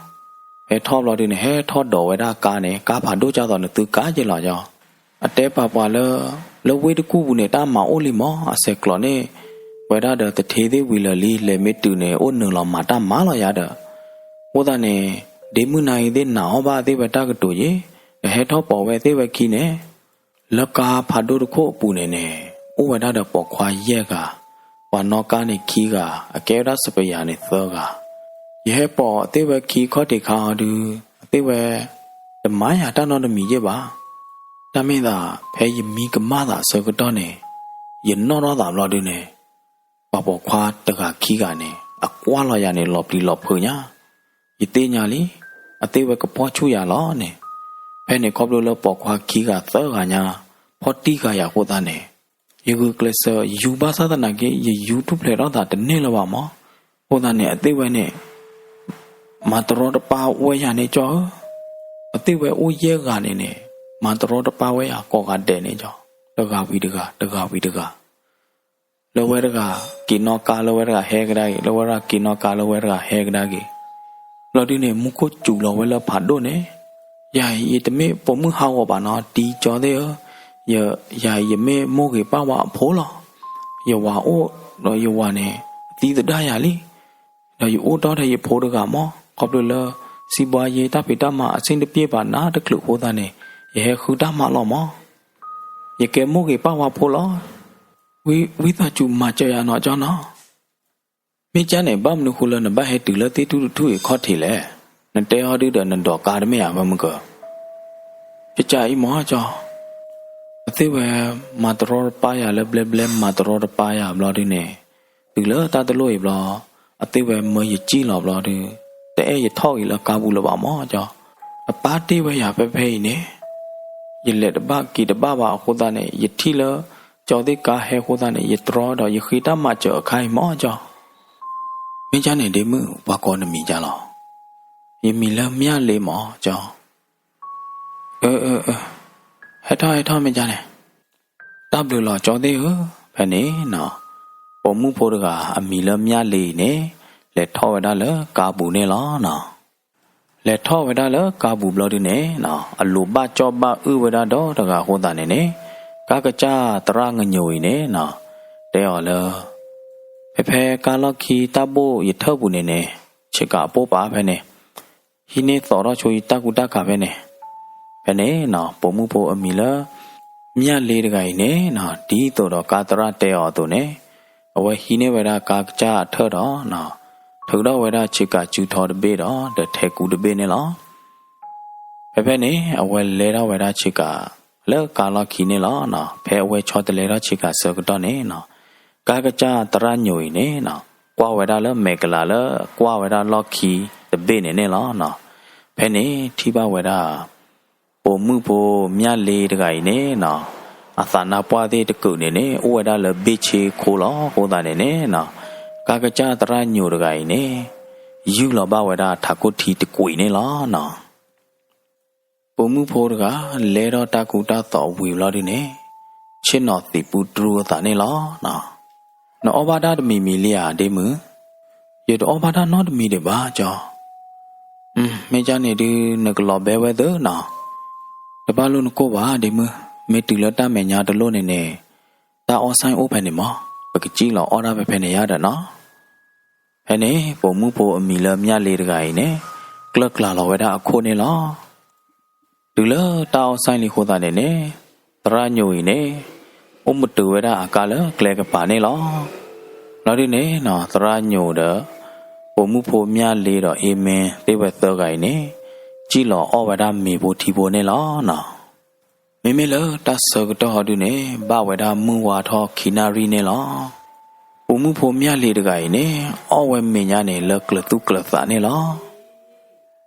ဟဲထီၣ်ဘျီဒုန့ၣ် ဟဲထီၣ်ဒိးဝဲဒၣ်ကါန့ၣ် ကါဖးဒိၣ်ကၢ်သိးနသုကါက့ၤလီၤယီၤ. အတဲပာ်ပှၤလၢ လၢဝ့ၢ်တကူၣ်ပူၤန့ၣ် တၢ်မၤအိၣ်လံမၢ်, အဆဲးကျိးန့ၢ်ဝဲဒၣ်ဒီးသထ့သ့ၣ်ဝံၤလၢာ်လံ, လဲၤမ့ၢ်တုၤန့ၣ် အိၣ်နုာ်လီၤမၤတၢ်မၤလီၤယၤဒီး. အဃိသတးန့ၣ် ဒ့မုၣ်နၤအံၤသ့ၣ်နၢ်ဟီၣ်ဘၣ်သ့ၣ်ဝဲတၢ်ကတိၤယ့ၣ်, ဒီးဟဲထီၣ်ပိာ်ဝဲသ့ၣ်ဝဲခံန့ၣ် လၢကါဖးဒိၣ်တခိၣ်အပူၤန့ၣ်န့ၣ် အိၣ်ဝဲဒၣ်ဒီးပိာ်ခွါယဲၢ်ဂၤ, ပှၤနီၣ်ကါန့ၣ်ခံဂၤ, အကဲဝဲဒၣ်စပယၤန့ၣ်သၢဂၤ. ယဟဲပိာ်သ့ၣ်ဝဲခံခီၣ်ထံးခါအီၤဒု, အသ့ၣ်ဝဲ တမၤယၤတၢ်နီတမံၤယ့ၣ်ဘၣ်. တၢ်မ့ၢ်သး ဖဲယမံကမၣ်သးဆၢကတီၢ်န့ၣ် ယနီၣ်ထီၣ်သးဘျီဒုန့ၣ် ပှၤပိာ်ခွါတဂၤခံဂၤန့ၣ် အကွၢ်လီၤယၤန့ၣ် လီၤပျံၤလီၤဖုးညါ. ယသ့ၣ်ညါလံ, အသ့ၣ်ဝဲကပီၢ်ဆူၣ်ယၤလီၤန့ၣ်. ဖဲန့ၣ်ခီဖျိလၢပိာ်ခွါခံဂၤသၢဂၤညါ ဖီၣ်တံၢ်ဃာ်ယၤအဃိသတးန့ၣ် ယဂုာ်ကျဲးစၢးယူၤဘၣ်ဆၣ်သနာ်က့ ယယူၤထူၣ်ဖျဲးထီၣ်သးတန့ၢ်လၢၤဘၣ်မၢ်. အဃိသတးန့ၣ် အသ့ၣ်ဝဲန့ၣ် မၤတရီတပါဝဲယၤန့ၣ်ကၠီဧၢ. အသ့ၣ်ဝဲအိၣ်ယဲၢ်ဂၤန့ၣ်န့ၣ် မၤတရီတပါဝဲယၤကိးဂၤဒဲးန့ၣ်ကၠီ, တဂၤဝံၤတဂၤ တဂၤဝံၤတဂၤ. လၢဝဲတဂၤက့ၤနီၣ်ကါ လၢဝဲတဂၤဟဲကဒါက့ၤ, လၢဝဲတဂၤက့ၤနီၣ်ကါ လၢဝဲတဂၤဟဲကဒါက့ၤ. ဘျီဒုန့ၣ် မူခိၣ်စူၤလီၤဝဲလၢဖးဒိၣ်န့ၣ်, ယၤအံၤ ယတမ့ၢ်ပိာ်မုၣ်ဟးဂီၤဘၣ်နီၤ တံကၠီသ့ၣ်ဧၢ, ယၤအံၤ ယမ့ၢ်မိၢ်ဂ့ၤပၢ်ဝါအဖိလီၤ. ယဝၤအိၣ်ဒီးယဝၤန့ၣ် သံသဒၣ်ယၤလံ. ဒီးယအိၣ်ဒီးယဖိတဂၤမၢ်, ခီဖျိလၢ စံးဘှါယ့ တၢ်ဖံးတၢ်မၤအဆင်တပြေဘၣ်နၤတချုးအဃိသတးန့ၣ် ယဟဲဃုတၢ်မၤလီၤမၢ်. ယကဲမိၢ်ဂ့ၤပၢ်ဝါဖိလီၤ. ဝံသးစူၤမၤစၢၤယၤနီၤကၠီနီၤ. မ့ၢ်ကၠၢ်န့ၣ် ဘၣ်မနုၤဃိလၢနဘၣ်ဟဲတုၤလၢသ့ၣ်ထူၣ်တထူၣ်အံၤခီၣ်ထံးလဲၣ်. နတဲဟီဒုဒီးနဒိးကါတမ့ၢ်ဧါ ဖဲမုၢ်ကၢၤ. ကကၢ်အံၤမ့ၢ်ကၠီ, အသ့ၣ်ဝဲမၤတရီတပါယၤလၢဘျဲဘျဲ မၤတရီတပါယၤဘျီဒုန့ၣ်, တုၤလၢတၢ်တလိၣ်အံၤဘျီ, အသ့ၣ်ဝဲမၢယစံၣ်လီၤဘျီဒု, တအဲၣ်ယထီၣ်ဂ့ၤလၢကါပူၤလၢၤဘၣ်မ့ၢ်ကၠီ. အပၢ်တ့ၢ်ဝဲယၤဖဲဖဲအံၤန့ၣ်, ယလဲၤတဘၣ်က့ၤတဘၣ်ဘၣ်အဃိသတးန့ၣ် ယထံၣ်လၢကၠီသ့ၣ်ကါဟဲအဃိသတးန့ၣ် ယတြီဒီးယဃ့တၢ်မၤစၢၤအခါအံၤမ့ၢ်ကၠီ. မ့ၢ်ကၠၢ်န့ၣ်ဒ့မုၣ် ပှၤကိးနမံၤကၠၢ်လီၤ. ယမံၤလၢမၠၣ်လ့မ့ၢ်ကၠီ. အၢ အၢ အၢ, ဟဲထီၣ်ဟဲထီၣ်မ့ၢ်ကၠၢ်န့ၣ်. တၢ်ဘျုးလီၤကၠီသ့ၣ်ဧၢ. ဖဲန့ၣ်နီၤ, ပိာ်မုၣ်ဖိတဂၤ အမံၤလၢမၠၣ်လ့အံၤန့ၣ်, လဲၤထီၣ်ဝဲဒၣ်လၢကါပူၤန့ၣ်လီၤနီၤ. လဲၤထီၣ်ဝဲဒၣ်လၢကါပူၤဘျီဒုန့ၣ်နီၤ, အလိၤဘၣ်ကၠီၣ်ဘၣ်အုၣ်ဝဲဒၣ်ဒီတဂၤအဃိသတးန့ၣ်န့ၣ်, ကါကစၢ်သရၣ်ညိၤအံၤန့ၣ်နီၤ, တဲအီၤလၢ ဖဲဖဲကါလီၢ်ခံတၢ်ဘိၣ်ယထၢၣ်ပူၤန့ၣ်န့ၣ်, ဆ့ကၤအပိၢ်ပာ်ဖဲန့ၣ်, ဟံးန့ၢ်သိးထီၣ်ဆိယတၢ်ကူတၢ်ကၤဖဲန့ၣ်. ဖဲန့ၣ်နီၤ, ပိာ်မုၣ်ဖိအမံၤလၢ မၠၣ်လ့တဂၤအံၤန့ၣ်နီၤ, ဒ်သိးဒီးကါသရၣ်တဲအီၤအသိးန့ၣ်, အဝဲဟံးန့ၢ်ဝဲဒၣ်ကါကစၢ်အထၢၣ်ဒီးနီၤ, ထုးထီၣ်ဝဲဒၣ်ဆ့ကၤစုထီတဘ့ၣ်ဒီး ဒီးထဲကူတဘ့ၣ်န့ၣ်လီၤ. ဖဲဖဲန့ၣ် အဝဲလဲထီၣ်ဝဲဒၣ်ဆ့ကၤ လၢကါလီၢ်ခံန့ၣ်လီၤ. ဖဲအဝဲဆီတလဲထီၣ်ဆ့ကၤဆၢကတီၢ်န့ၣ်နီၤ, ကါကစၢ်သရၣ်ညိၤအံၤန့ၣ်နီၤ, ကွၢ်ဝဲဒၣ်လၢမဲာ်ကလၤလၢကွၢ်ဝဲဒၣ်လီၢ်ခံတဘ့ၣ်န့ၣ်န့ၣ်လီၤ. ဖဲန့ၣ်ထံၣ်ဘၣ်ဝဲဒၣ် ပိာ်မုၣ်ဖိမၠၣ်လ့တဂၤအံၤန့ၣ်နီၤ, အသးနါပှၢ်သ့ၣ်တကုးန့ၣ်န့ၣ် အိၣ်ဝဲဒၣ်လၢဘ့ၣ်ဆ့ခိလီၤ. အဃိသတးန့ၣ်န့ၣ်နီၤ, ကါကစၢ်သရၣ်ညိၤတဂၤအံၤန့ၣ် ယူၢ်လီၤဘၣ်ဝဲဒၣ်ထးခိၣ်ထံတကွံာ်န့ၣ်လီၤနီၤ. ပိာ်မုၣ်ဖိတဂၤ လဲထီၣ်တၢ်ကူတၢ်သိးဝံၤဘျီဒုန့ၣ်, ဆ့ၣ်နီၤသံးပူတြူအသးန့ၣ်လီၤ. နအီၣ်ဘၣ်တၢ်တမံၤမံၤလံဧါ ဒ့မုၣ်. ယတအီၣ်ဘၣ်တၢ်နီတမံၤဒံးဘၣ်ကၠီ. မ့ၢ်ကၠၢ်န့ၣ်ဒု နကလီၤဘဲဝဲသၢနီၤ. တဘၣ်လိၣ်နကိၢ်ဘၣ်ဒ့မုၣ်, မ့ၢ်တုၤလၢတၢ်မဲာ်ညါတလိၣ်န့ၣ်န့ၣ်, တၢ်အီၣ်ဆၣ်အိၣ်ဖဲန့ၣ်မး, ပကစံၣ်လီၤအီၣ်ဒၣ်ဖဲဖဲန့ၣ်ယါဒီးနီၤ. ဖဲန့ၣ် ပိာ်မုၣ်ဖိအမံၤလၢမၠၣ်လ့တဂၤအံၤန့ၣ်, ကျၢၢ်ကျၢ်လီၤဝဲဒၣ်အခိၣ်န့ၣ်လီၤ. တုၤလၢတၢ်အီၣ်ဆၣ်လံအဃိသတးန့ၣ်န့ၣ်, သရၣ်ညိၤအံၤန့ၣ်, အိၣ်မုာ်တုၤဝဲဒၣ်အကါလၢကျဲကပၤန့ၣ်လီၤ. လီၤဒုန့ၣ်နီၤ, သရၣ်ညိၤဒီး ပိာ်မုၣ်ဖိမၠၣ်လ့ဒီးအ့မ့သ့ၣ်ဝဲသၢဂၤအံၤန့ၣ်, စံၣ်လီၤအီၣ်ဝဲဒၣ်မ့ၤဖိထံဖိန့ၣ်လီၤနီၤ. မ့မ့ၢ်လၢတၢ်ဆၢကတီၢ်ဟီဒုန့ၣ်, ဘၣ်ဝဲဒၣ်မုၢ်ဝါထီၣ်ခံနၣ်ရံၣ်န့ၣ်လီၤ. ပိာ်မုၣ်ဖိမၠၣ်လ့တဂၤအံၤန့ၣ်, အီၣ်ဝဲမ့ၤညါန့ၣ်လၢကျၢၤသူၣ်ကျၢၤသးန့ၣ်လီၤ.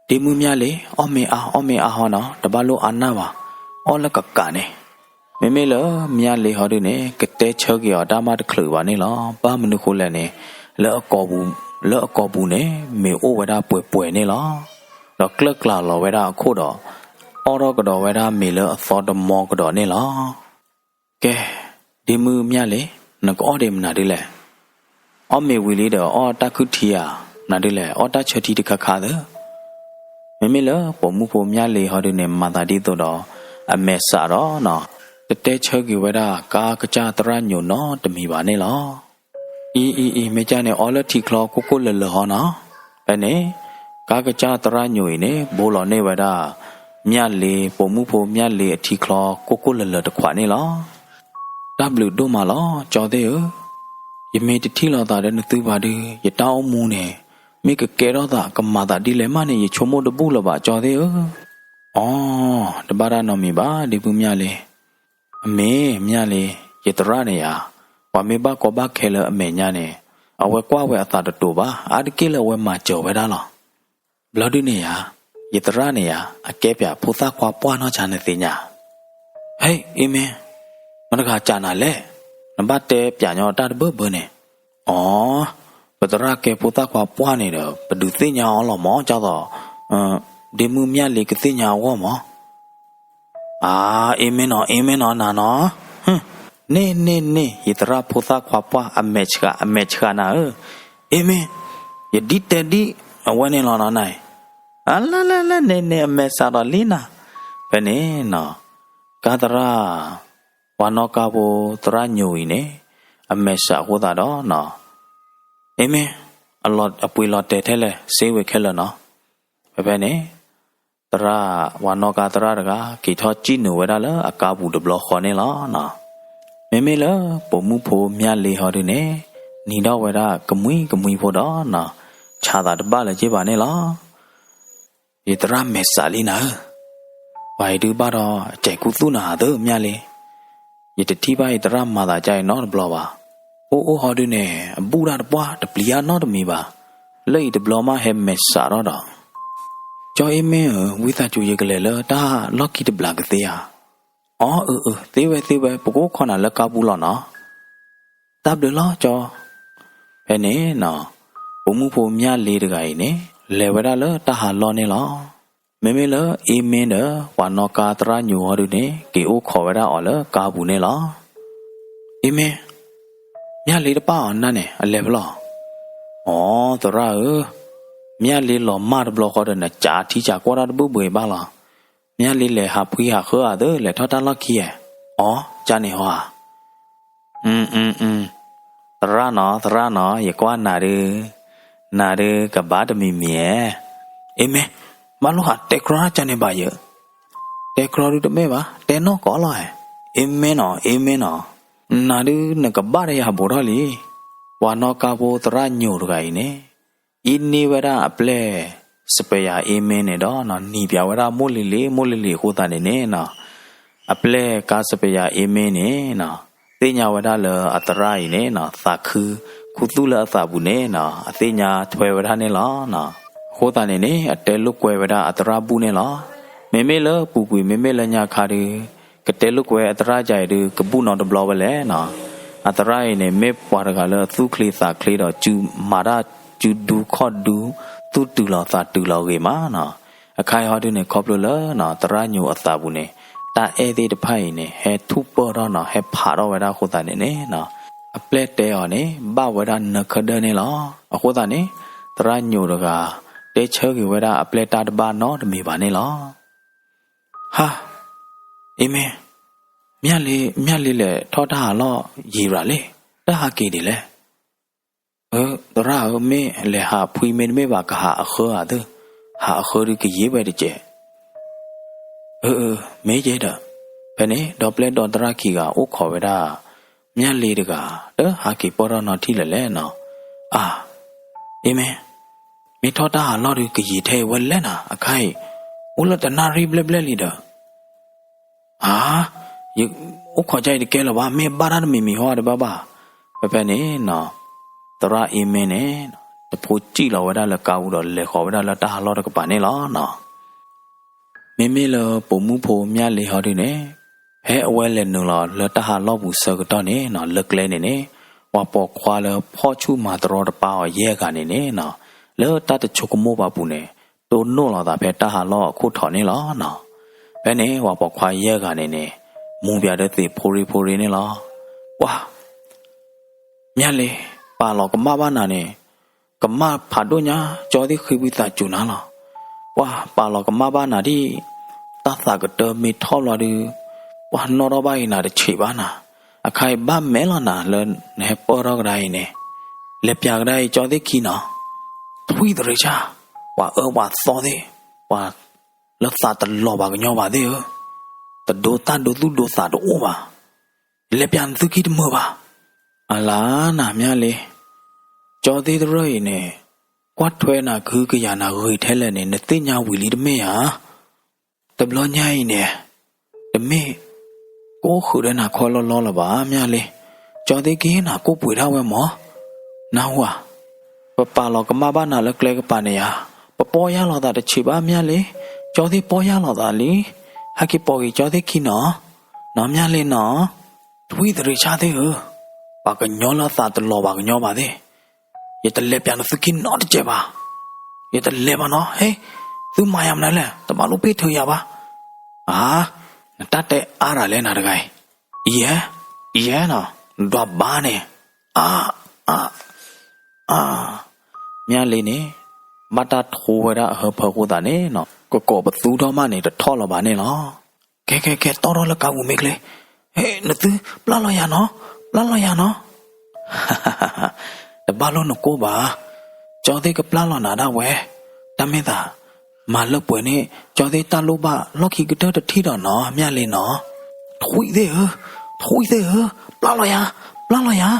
ဒ့မုၣ်မၠၣ်လ့, အီၣ်မ့ၤအါ, အီၣ်မ့ၤအါဟီနီၤ, တဘၣ်လိၣ်အါနၢ်ဘၣ်, အီၣ်လၢကကးန့ၣ်. မ့မ့ၢ်လၢမၠၣ်လ့ဟီဒုန့ၣ်, ကတဲဆၢက့ၤအီၤတၢ်မးတချုးဘၣ်န့ၣ်လီၤ. ဘၣ်မနုၤဃိလဲၣ်န့ၣ်, လၢအကိာ်ပူၤ, လၢအကိာ်ပူၤန့ၣ်, မ့ၤအိၣ်ဝဲဒၣ်ပှဲၤပှဲၤန့ၣ်လီၤ. ဒီးကျၢၢ်ကျၢ်လီၤဝဲဒၣ်အခိၣ်ဒီး, အီၣ်ထီၣ်ကဒီးဝဲဒၣ်မ့ၤလၢအသီတမီကဒီးန့ၣ်လီၤ. ကဲ, ဒ့မုၣ်မၠၣ်လ့, နကအီၣ်ဒံးမနုၤဒ်လဲၣ်. အီၣ်မ့ၤဝံၤလံဒီးအီၣ်တၢ်ခုၣ်ထံဧါ, မနုၤဒ်လဲၣ်, အီၣ်တၢ်ဆၢထံတခါခါသၢ. မ့မ့ၢ်လၢပိာ်မုၣ်ဖိမၠၣ်လ့ဟီဒုန့ၣ် မၤသးဒ်သိးဒီး အမဲာ်ဆှးဒီးနီၤ, တတဲဆၢက့ၤဝဲဒၣ်ကါကစၢ်သရၣ်ညိၤနီတမံၤဘၣ်န့ၣ်လီၤ. အံၤ အံၤ အံၤ မ့ၢ်ကၠၢ်န့ၣ် အီၣ်လၢထံချီကိၢ်ကိၢ်လၢၤလၢၤဟီနီၤ. ဖဲန့ၣ်, ကါကစၢ်သရၣ်ညိၤအံၤန့ၣ် ဘိလီၤန့ၢ်ဝဲဒၣ် မၠၣ်လ့, ပိာ်မုၣ်ဖိမၠၣ်လ့အထံချီကိၢ်ကိၢ်လၢၤလၢၤတခွးန့ၣ်လီၤ. တၢ်ဘျုးဒိၣ်မးလီၤ ကၠီသ့ၣ်ဧၢ, ယမ့ၢ်တထံၣ်လိာ်သးဒီးနသုဘၣ်ဒု, ယတၢ်အိၣ်မူန့ၣ်, မ့ၢ်ကကဲထီၣ်သးကမၤသးဒ်လဲၣ်မးန့ၣ် ယဆိကမိၣ်တဘူၣ်လၢၤဘၣ် ကၠီသ့ၣ်ဧၢ. အီ, တဘၣ်တၢ်နီတမံၤဘၣ် ဒ့မုၣ်မၠၣ်လ့. အမ့ၢ်မၠၣ်လ့, ယသရၣ်န့ၣ်ယၤ, ပှၤမ့ၢ်ဘၣ်ကီဘၣ်ခဲလၢအမဲာ်ညါန့ၣ်, အဝဲကွၢ်ဝဲအသးတတိၤဘၣ်, အါတက့ၢ်လၢအဝဲမၤစၢၤဝဲဒၣ်လီၤ. ဘျီဒုန့ၣ်ယၤ, ယသရၣ်န့ၣ်ယၤ, အကဲပၠးဖိသၣ်ခွါပှၢ်နီၢ်ဆါနသ့ၣ်ညါ. ဟဲ, အ့မ့ၢ်, မတၤတဂၤစံးနၤလဲၣ်, နဘၣ်တဲပၠးညီတၢ်တဘၢဘၢန့ၣ်. အီ, ပသရၣ်ကဲဖိသၣ်ခွါပှၢ်န့ၣ်ဒီး ပဒုးသ့ၣ်ညါအီၤလီၤမး ကၠီသီး, ဒ့မုၣ်မၠၣ်လ့ကသ့ၣ်ညါအဂီၢ်မး. အါ, အ့မ့ၢ်နီၤ, အ့မ့ၢ်နီၤ, နၤနီၤ. န့ၢ် န့ၢ် န့ၢ်, ယသရၣ်ဖိသၣ်ခွါပှၢ် အမဲာ်ဆှး အမဲာ်ဆှးနၤဧၢ. အ့မ့ၢ်, ယဒ်တဲဒ်အဝဲန့ၣ်လီၤနီၤနၤ. အလၢလၢလၢ န့ၢ်န့ၢ် အမဲာ်ဆှးဒီးလံနၤ. ဖဲန့ၣ်နီၤ, ကါသရၣ်, ပှၤနီၣ်ကါဖိသရၣ်ညိၤအံၤန့ၣ်, အမဲာ်ဆှးအဃိသတးဒီးနီၤ, အ့မ့ၢ်, အပှ့ၤလီၤတဲာ်ထဲလဲၣ် စ့ဝဲခဲလၢာ်နီၤ. ဖဲဖဲန့ၣ် သရၣ် ပှၤနီၣ်ကါသရၣ်တဂၤ က့ၤထီၣ်စံၣ်နုာ်ဝဲဒၣ်လၢအကါပူၤတဘျီဃီန့ၣ်လီၤနီၤ. မ့မ့ၢ်လၢပိာ်မုၣ်ဖိမၠၣ်လ့ဟီဒုန့ၣ် နံၤထီၣ်ဝဲဒၣ်ကမှံကမှံဖိဒီးနီၤ ဆးသးတဘၣ်လၢၤက့ဘၣ်န့ၣ်လီၤ. ယသရၣ်မဲာ်ဆှးလံနၤဧၢ, ပှၤအံၤဒုးဘၣ်ဒီး ကဲကူသူၣ်နၤသၢမၠၣ်လ့, ယတထံၣ်ဘၣ်ယသရၣ်မၤသးဒ်အံၤနီတဘျီဘၣ်. အိၣ်အိၣ်ဟီဒုန့ၣ် အဘူၣ်တၢ်တပှၢ်တပျံၤအါနီတမံၤဘၣ်. လၢအံၤတဘျီမးဟဲမဲာ်ဆှးထီၣ်ဒီး ကၠီအ့မ့ၢ်ဧၢ, ဝံသးစူၤယကလဲၤလၢတၢ်လီၢ်ခံတဘျီကသ့ဧါ. အီ အၢ အၢ သ့ဝဲသ့ဝဲ, ပကအိၣ်ခိးနၤလၢကါပူၤလီၤနီၤ. တၢ်ဘျုးလီၤကၠီ. ဖဲန့ၣ်နီၤ ပိာ်မုၣ်ဖိမၠၣ်လ့တဂၤအံၤန့ၣ် လဲၤဝဲဒၣ်လၢတၢ်ဟးလီၢ်န့ၣ်လီၤ. မ့မ့ၢ်လၢအ့မ့ၢ်ဒီး ပှၤနီၣ်ကါသရၣ်ညိဟီဒုန့ၣ် က့ၤအိၣ်ခိးဝဲဒၣ်အီၤလၢကါပူၤန့ၣ်လီၤ. အ့မ့ၢ်, မၠၣ်လ့တပၣ်အီၤနၢ်န့ၣ် အလဲၤဖဲလဲၣ်. အီ သရၣ်ဧၢ, မၠၣ်လ့လီၤမၢ်တဘျီဃီဒီး နကးထံကးကီၢ်တၢ်တဘူၣ်ဘှံးဘၣ်လီၤ. မၠၣ်လ့လဲၤဟးဖှံဟးဃၢဧါသၢ လဲၤထီၣ်တၢ်လီၢ်ခံဧါ. အီ ကန့ၣ်ဟီဧါ. အ အ အ သရၣ်နီၤ သရၣ်နီၤ ယကွၢ်နၤဒုး, နၤဒုးကဘၣ်တမံၤမံၤဧါ. အ့မ့ၢ်, ဘၣ်လိၣ်ဟးတဲကြီတၢ်ကန့ၣ်ဘၣ်ယၢ်. တဲကြီဒုးတမ့ၢ်ဘၣ်, တဲနီၢ်ကီးလီၤဧါ. အ့မ့ၢ်နီၤ အ့မ့ၢ်နီၤ, နၤဒုးနကဘၣ်ဒီးယၤဘူးထီၣ်လံ. ပှၤနီၣ်ကါဖိသရၣ်ညိတဂၤအံၤန့ၣ် အ့န့ၢ်ဝဲဒၣ်အပျဲၢ် စပယၤအ့မ့ၢ်န့ၣ်ဒီး နံၤပၠးဝဲဒၣ်မိၢ်လံၤလံၤ မိၢ်လံၤလံၤအဃိသတးန့ၣ်န့ၣ်နီၤ အပျဲၢ်ကါစပယၤအ့မ့ၢ်န့ၣ်နီၤ သ့ၣ်ညါဝဲဒၣ်လၢအသရၣ်အံၤန့ၣ်နီၤ သးခု, ခူသူၣ်လၢအသးပူၤန့ၣ်နီၤ အသ့ၣ်ညါထွဲဝဲဒၣ်န့ၣ်လီၤ. အဃိသတးန့ၣ်န့ၣ် အတဲလိာ်ကွဲဝဲဒၣ်အသရၣ်ဘူၣ်န့ၣ်လီၤ. မ့မ့ၢ်လၢပူၤကွံာ် မ့မ့ၢ်လၢညါခါဒုး ကတဲလိာ်ကွဲအသရၣ်ယၤအံၤဒုး ကဘူၣ်နီတဘျီဝဲလဲၣ်နီၤ. အသရၣ်အံၤန့ၣ် မ့ၢ်ပှၤတဂၤလၢအသူၣ်ချ့သးချ့ဒီး စုမၤတၢ်စုဒူခီၣ်ဒူ သူၣ်တုၤလီၤသးတုၤလီၤဂ့ၤမးနီၤ. အခါအံၤဟီဒုန့ၣ် ခီဖျိလၢနီၤ သရၣ်ညိအသးပူၤန့ၣ် တၢ်အဲၣ်သ့ၣ်တဖၣ်အံၤန့ၣ် ဟဲထူၣ်ပၢၢ်ထီၣ်နီၤ ဟဲဖးထီၣ်ဝဲဒၣ်အဃိသတးန့ၣ်န့ၣ်နီၤ အပျဲၢ်တဲအီၤန့ၣ် ဘၣ်ဝဲဒၣ်နၢခၢၣ်ဒၢၣ်န့ၣ်လီၤ. အဃိသတးန့ၣ် သရၣ်ညိတဂၤ တဲဆၢက့ၤဝဲဒၣ်အပျဲၢ်တၢ်တဘၣ်နီတမံၤဘၣ်န့ၣ်လီၤ. ဟါ, အ့မ့ၢ်, မၠၣ်လ့, မၠၣ်လ့လဲၤထီၣ်တၢ်ဟးလီၢ်ယံာ်ရၤလံ, တၢ်ဟးက့ၤဒ်လဲၣ်. အၢ သရၣ်ဧၢ, မ့ၢ်လဲၤဟးဖှံမ့တမ့ၢ်ဘၣ် ကဟးအဃၢဧါသၢ, ဟးအဃၢဒုးကယံာ်ဝဲတကဲး. အၢ အၢ မ့ၢ်ယဲဒီး, ဖဲန့ၣ် ဒီပျဲၢ်ဒီသရၣ်ခံဂၤအိၣ်ခိးဝဲဒၣ် မၠၣ်လ့တဂၤ တဟးက့ၤပၢၢ်ထီၣ်နီၤထံၣ်လၢၤလဲၣ်နီၤ. အၢ, အ့မ့ၢ်, မ့ၢ်ထီၣ်တၢ်ဟးလီၢ်ဒုးကယံာ်ထဲအံၤဝဲလဲၣ်နၤ, အခါအံၤ အိၣ်လၢတနၣ်ရံၣ်ဘျဲၣ်ဘျဲၣ်လံဒီး အၢ, ယအိၣ်ခိးဒ်အံၤတကဲလၢၤဘၣ်, မ့ၢ်ဘၣ်တၢ်တမံၤမံၤဟီဒီးဘၣ်ဘၣ်. ဖဲဖဲန့ၣ်နီၤ သရၣ်အ့မ့ၢ်န့ၣ် တဖိစံၣ်လီၤဝဲဒၣ်လၢကါပူၤဒီး လဲၤဃီၤဝဲဒၣ်လၢတၢ်ဟးလီၢ်တကပၤန့ၣ်လီၤနီၤ. မ့မ့ၢ်လၢပိာ်မုၣ်ဖိမၠၣ်လ့ဟီဒုန့ၣ် ဖဲအဝဲလဲၤနုာ်လီၤလၢတၢ်ဟးလီၢ်ပူၤဆၢကတီၢ်န့ၣ်နီၤ လၢကျဲန့ၣ်န့ၣ် ပှၤပိာ်ခွါလၢဖီၣ်ဆူၣ်မၤတရီတပါအီၤယဲၢ်ဂၤန့ၣ်န့ၣ်နီၤ လၢတၢ်တဆိကမိၣ်ဘၣ်ပူၤန့ၣ် တိၢ်နီၣ်လီၤသးဖဲတၢ်ဟးလီၢ်အခိၣ်ထံးန့ၣ်လီၤနီၤ. ဖဲန့ၣ် ပှၤပိာ်ခွါယဲၢ်ဂၤန့ၣ်န့ၣ် မူၤပၠးဒီးသ့ၣ်ဖိရ့ဖိရ့န့ၣ်လီၤ. ပှၤ မၠၣ်လ့, ပာ်လီၤကမၣ်ဘၣ်နၤန့ၣ် ကမၣ်ဖးဒိၣ်ညါ, ကၠီသ့ၣ်ဃ့ဝံသးစူၤနၤလီၤ. ပှၤပာ်လီၤကမၣ်ဘၣ်နၤဒ်အံၤ, တၢ်သးကတၢၢ်မ့ၢ်ထီၣ်ဘျီဒုး, ပှၤနီၣ်ထီၣ်ဘၣ်အံၤနၤတဆံးဘၣ်နၤ, အခါအံၤဘၣ်မဲာ်လီၤနၤလၢနဟဲပၢၢ်ထီၣ်ကဒါအံၤန့ၣ်, လဲၤပၠးကဒါအံၤကၠီသ့ၣ်ခံနီၤ, ထွံၣ်သရ့ၤဆၣ်, ပှၤအၢပှၤသီသ့ၣ်, ပှၤလၢသးတလီၤပှၤကညီဘၣ်သ့ၣ်ဧၢ, တဒိတၢ်ဒိသူၣ်ဒိသးတအိၣ်ဘၣ်. လဲၤပၠးနသုခံတမုာ်ဘၣ်. အလၤနၤမၠၣ်လ့, ကၠီသ့ၣ်တရၢၢ်အံၤန့ၣ်, ကွၢ်ထွဲနၤကဟုကယာ်နၤဂ့ၤထဲလဲၣ်န့ၣ် နသ့ၣ်ညါဝံၤလံတမ့ၢ်ဧါ. တဘျီညါအံၤန့ၣ်, တမ့ၢ်ကအိၣ်ဃုာ်ဒီးနၤခီလီလီလၢၤဘၣ် မၠၣ်လ့, ကၠီသ့ၣ်က့ၤနၤကိၢ်ပှ့ၤဒၣ်ဝဲမၢ်, နၢ်ဟူဧါ. ပပာ်လီၤကမၣ်ဘၣ်နၤလၢကျဲကပၤန့ၣ်ဧါ, ပပီၢ်ယၢ်လီၤသးတဆံးဘၣ်မၠၣ်လ့, ကၠီသ့ၣ်ပီၢ်ယၢ်လီၤသးလံ, ဟဲက့ၤပိာ်က့ၤကၠီသ့ၣ်ခံနီၤ, နီၤမၠၣ်လ့နီၤ, ထွံၣ်သရ့ၤဆၣ်သ့ၣ်ဧၢ, ပှၤကညီလၢအသးတလီၤပှၤကညီဘၣ်သ့ၣ် ယတလဲၤပၠးနသုခံနီတစဲးဘၣ်. ယတလဲၤဘၣ်နီၤ, ဟ့, သုမၤယၤမနုၤလဲၣ်, တဘၣ်လိၣ်ပ့ၢ်ထုးယၤဘၣ်. အါ, နတၢ်တဲအါတၢ်လဲၣ်နၤတဂၤအံၤ, ယဲ, ယဲနီၤ, နဒွးဘါန့ၣ်, အါ, အါ, အါ, မၠၣ်လ့န့ၣ်, ဘၣ်တၢ်ထိဝဲဒၣ်အဟၢဖၢအဃိသတးန့ၣ်နီၤ, ကကိးပသူထီၣ်မးန့ၣ် တထီၣ်လၢၤဘၣ်န့ၣ်လီၤ. ခဲ ခဲ ခဲ တီၢ်ထီၣ်လၢကါပူၤမ့ၢ်ချ့, ဟ့, နသုပျၢ်လီၤယၤနီၤ, ပျၢ်လီၤယၤနီၤ. တဘၣ်လိၣ်နကိၢ်ဘၣ်, ကၠီသ့ၣ်ကပျၢ်လီၤနၤဒၣ်ဝဲ, တၢ်မ့ၢ်သး, မၤလၢပှဲၤန့ၣ် ကၠီသ့ၣ်တၢ်လိၣ်ဘၣ်လီၢ်ခံကတၢၢ်တထံၣ်ဒီးနီၤ မၠၣ်လ့နီၤ. ထွံၣ်သ့ၣ်ဧၢ, ထွံၣ်သ့ၣ်ဧၢ, ပျၢ်လီၤယၤ, ပျၢ်လီၤယၤ.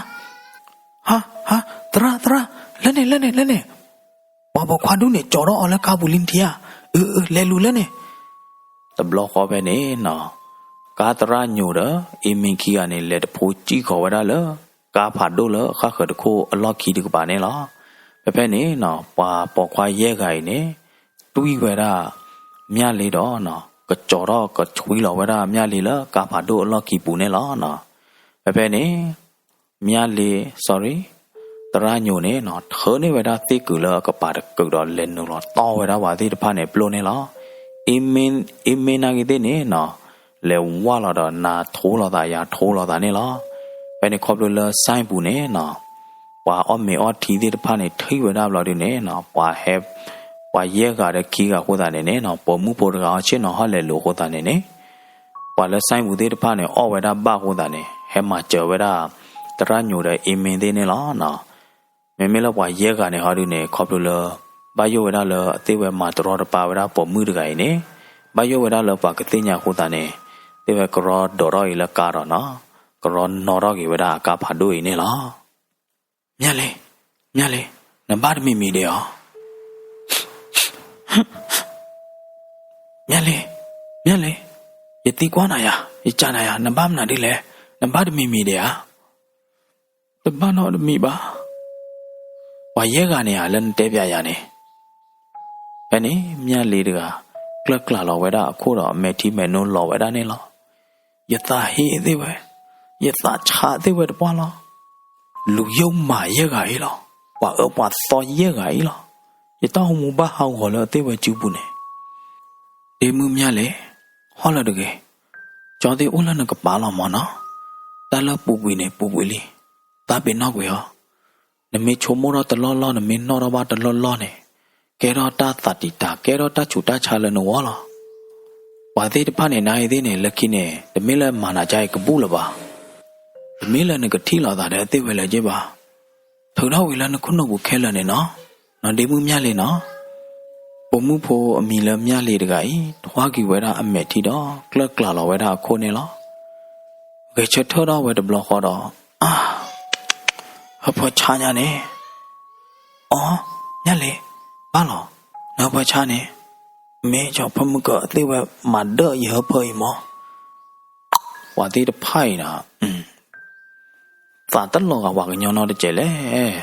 ဟါ, ဟါ, သရၣ်, သရၣ်, လၢန့ၣ်, လၢန့ၣ်, လၢန့ၣ်, ပှၤပိာ်ခွါဒူၣ်န့ၣ် ကၠီထီၣ်အီၤလၢကါပူၤလံနထံၣ်ဧါ. အၢ, အၢ, လဲၤလူၤလၢန့ၣ်. တဘျီဃီဖဲန့ၣ်နီၤ, ကါသရၣ်ညိးဒီး အ့မ့ၢ်ခံဂၤန့ၣ် လဲၤတဖိစံၣ်ဃီၤဝဲဒၣ်လၢ ကါဖးဒိၣ်လၢဃၣ်ဃၢၤတခိၣ်အလီၢ်ခံတကပၤန့ၣ်လီၤ. ဖဲဖဲန့ၣ်နီၤ ပှၤပိာ်ခွါယဲၢ်ဂၤအံၤန့ၣ် တွံၢ်ဝဲဒၣ် မၠၣ်လ့ဒီးနီၤ ကကၠီထီၣ်ကထွံလီၤဝဲဒၣ်မၠၣ်လ့လၢကါဖးဒိၣ်အလီၢ်ခံပူၤန့ၣ်လီၤ. ဖဲဖဲန့ၣ် မၠၣ်လ့ sorry သရၣ်ညိးန့ၣ်နီၤ ထၢန့ၢ်ဝဲဒၣ်သ့ၣ်ကုာ်လၢအကပၤတကုာ်ဒီး လဲၤနုာ်လီၤတီၢ်ဝဲဒၣ်ပှၤသ့ၣ်တဖၣ်န့ၣ်အပျိၢ်န့ၣ်လီၤ. အ့မ့ၢ်, အ့မ့ၢ်နာ်က့သ့ၣ်န့ၣ်နီၤ လဲၤဝၢ်လီၤဒီးနၤထိလိာ်သးယၤထိလိာ်သးန့ၣ်လီၤ. ဖဲန့ၣ်ခီဖျိလၢ စဲၣ်ပူၤန့ၣ်နီၤ ပှၤအီၣ်မ့ၤအီထံသ့ၣ်တဖၣ်န့ၣ် ထံၣ်ဝဲဒၣ်ဘျီဒုန့ၣ်နီၤ ပှၤဟဲ, ပှၤယဲၢ်ဂၤဒီးခံဂၤအဃိသတးန့ၣ်န့ၣ်နီၤ ပိာ်မုၣ်ဖိတဂၤအီၣ်ဆ့ၣ်နီၤဟီၣ်လဲၤလူၤအဃိသတးန့ၣ်န့ၣ် ပှၤလၢ စဲၣ်ပူၤသ့ၣ်တဖၣ်န့ၣ် အီၣ်ဝဲဒၣ်ဘၣ်အဃိသတးန့ၣ် ဟဲမၤစၢၤဝဲဒၣ် သရၣ်ညိးဒီးအ့မ့ၢ်သ့ၣ်န့ၣ်လီၤ. မ့မ့ၢ်လၢပှၤယဲၢ်ဂၤန့ၣ်ဟီဒုန့ၣ် ခီဖျိလၢ ဘၣ်ယိၣ်ဝဲဒၣ်လၢအသ့ၣ်ဝဲမၤတရီတပါဝဲဒၣ်ပိာ်မုၣ်တဂၤအံၤန့ၣ် ဘၣ်ယိၣ်ဝဲဒၣ်လၢပှၤကသ့ၣ်ညါအဃိသတးန့ၣ် သ့ၣ်ဝဲကရီဒိးထီၣ်က့ၤလၢကါဒီးနီၤ ကရီနီၣ်ထီၣ်က့ၤဝဲဒၣ်အကါဖးဒိၣ်အံၤန့ၣ်လီၤ. မၠၣ်လ့, မၠၣ်လ့, နဘၣ်တမံၤမံၤဒံးဧါ. မၠၣ်လ့, မၠၣ်လ့, ယသံကွၢ်နၤယၤ, ယကးနၤယၤ, နဘၣ်မနုၤဒ်လဲၣ်, နဘၣ်တမံၤမံၤဒံးဧါ. တဘၣ်နီတမံၤဘၣ်. ပှၤယဲၢ်ဂၤန့ၣ်ဧါ လၢနတဲပျးယၤန့ၣ်. ဖဲန့ၣ် မၠၣ်လ့တဂၤ ကျၢၢ်ကျၢ်လီၤဝဲဒၣ်အခိၣ်ဒီး အမဲာ်ထံမဲာ်နိလီၤဝဲဒၣ်န့ၣ်လီၤ. ယသးဟ့သ့ၣ်ဝဲ, ယသးဆးသ့ၣ်ဝဲတပှၢ်လီၤ. လူၤယိၣ်မးယဲၢ်ဂၤအံၤလီၤ. ပှၤအၢပှၤသီယဲၢ်ဂၤအံၤလီၤ. ယတၢ်အိၣ်မူဘၣ်ဟးဂီၤလၢအသ့ၣ်ဝဲစုပူၤန့ၣ်. ဒ့မုၣ်မၠၣ်လ့, ဟီၣ်လၢၤတဂ့ၤ. ကၠီသ့ၣ်အိၣ်လၢနကပၤလီၤမၢ်နီၤ. တၢ်လၢပူၤကွံာ်န့ၣ် ပူၤကွံာ်လံ. သးပ့ၤနီၣ်ကွံာ်အီၤ. နမ့ၢ်ဆိကမိၣ်ထီၣ်တလီၢ်လီၢ် နမ့ၢ်နီၣ်ထီၣ်ဘၣ်တလီၢ်လီၢ်န့ၣ် ကဲထီၣ်တၢ်သးတံာ်တာ် ကဲထီၣ်တၢ်ဆူးတၢ်ဆါလၢနဂီၢ်လီၤ. ပှၤသ့ၣ်တဖၣ်န့ၣ် နအံၤသ့ၣ်န့ၣ် လၢခံန့ၣ် တမ့ၢ်လၢမၤနၤကါအံၤကဘူၣ်လၢၤဘၣ်. တမ့ၢ်လၢနကထံၣ်လိာ်သးဒီးသ့ၣ်ဝဲလၢၤက့ဘၣ်. ထုးထီၣ်ဝံၤလၢနခိၣ်နူာ်ပူၤခဲလၢာ်န့ၣ်နီၤ, နီၢ်ဒ့မုၣ်မၠၣ်လ့နီၤ. ပိာ်မုၣ်ဖိအမံၤလၢမၠၣ်လ့တဂၤအံၤ ထွါက့ၤဝဲဒၣ်အမဲာ်ထံဒီး ကျၢၢ်ကျၢ်လီၤဝဲဒၣ်အခိၣ်န့ၣ်လီၤ. ဂဲၤဆၢထၢၣ်ထီၣ်ဝဲတဘျီဃီဒီး အါ ဟၢဖၢဆါညါန့ၣ်, အီ မၠၣ်လ့, ဘၣ်လီၤ, နဟၢဖၢဆါန့ၣ်, မ့ၢ်ကၠီဖၢမုၢ်ကၢအသ့ၣ်ဝဲမၤဒၢးယဟၢဖၢအံၤမၢ်. ပှၤသ့ၣ်တဖၣ်အံၤဒီး သးတလီၤဂာ်ပှၤကညီနီတစဲးလဲၣ်.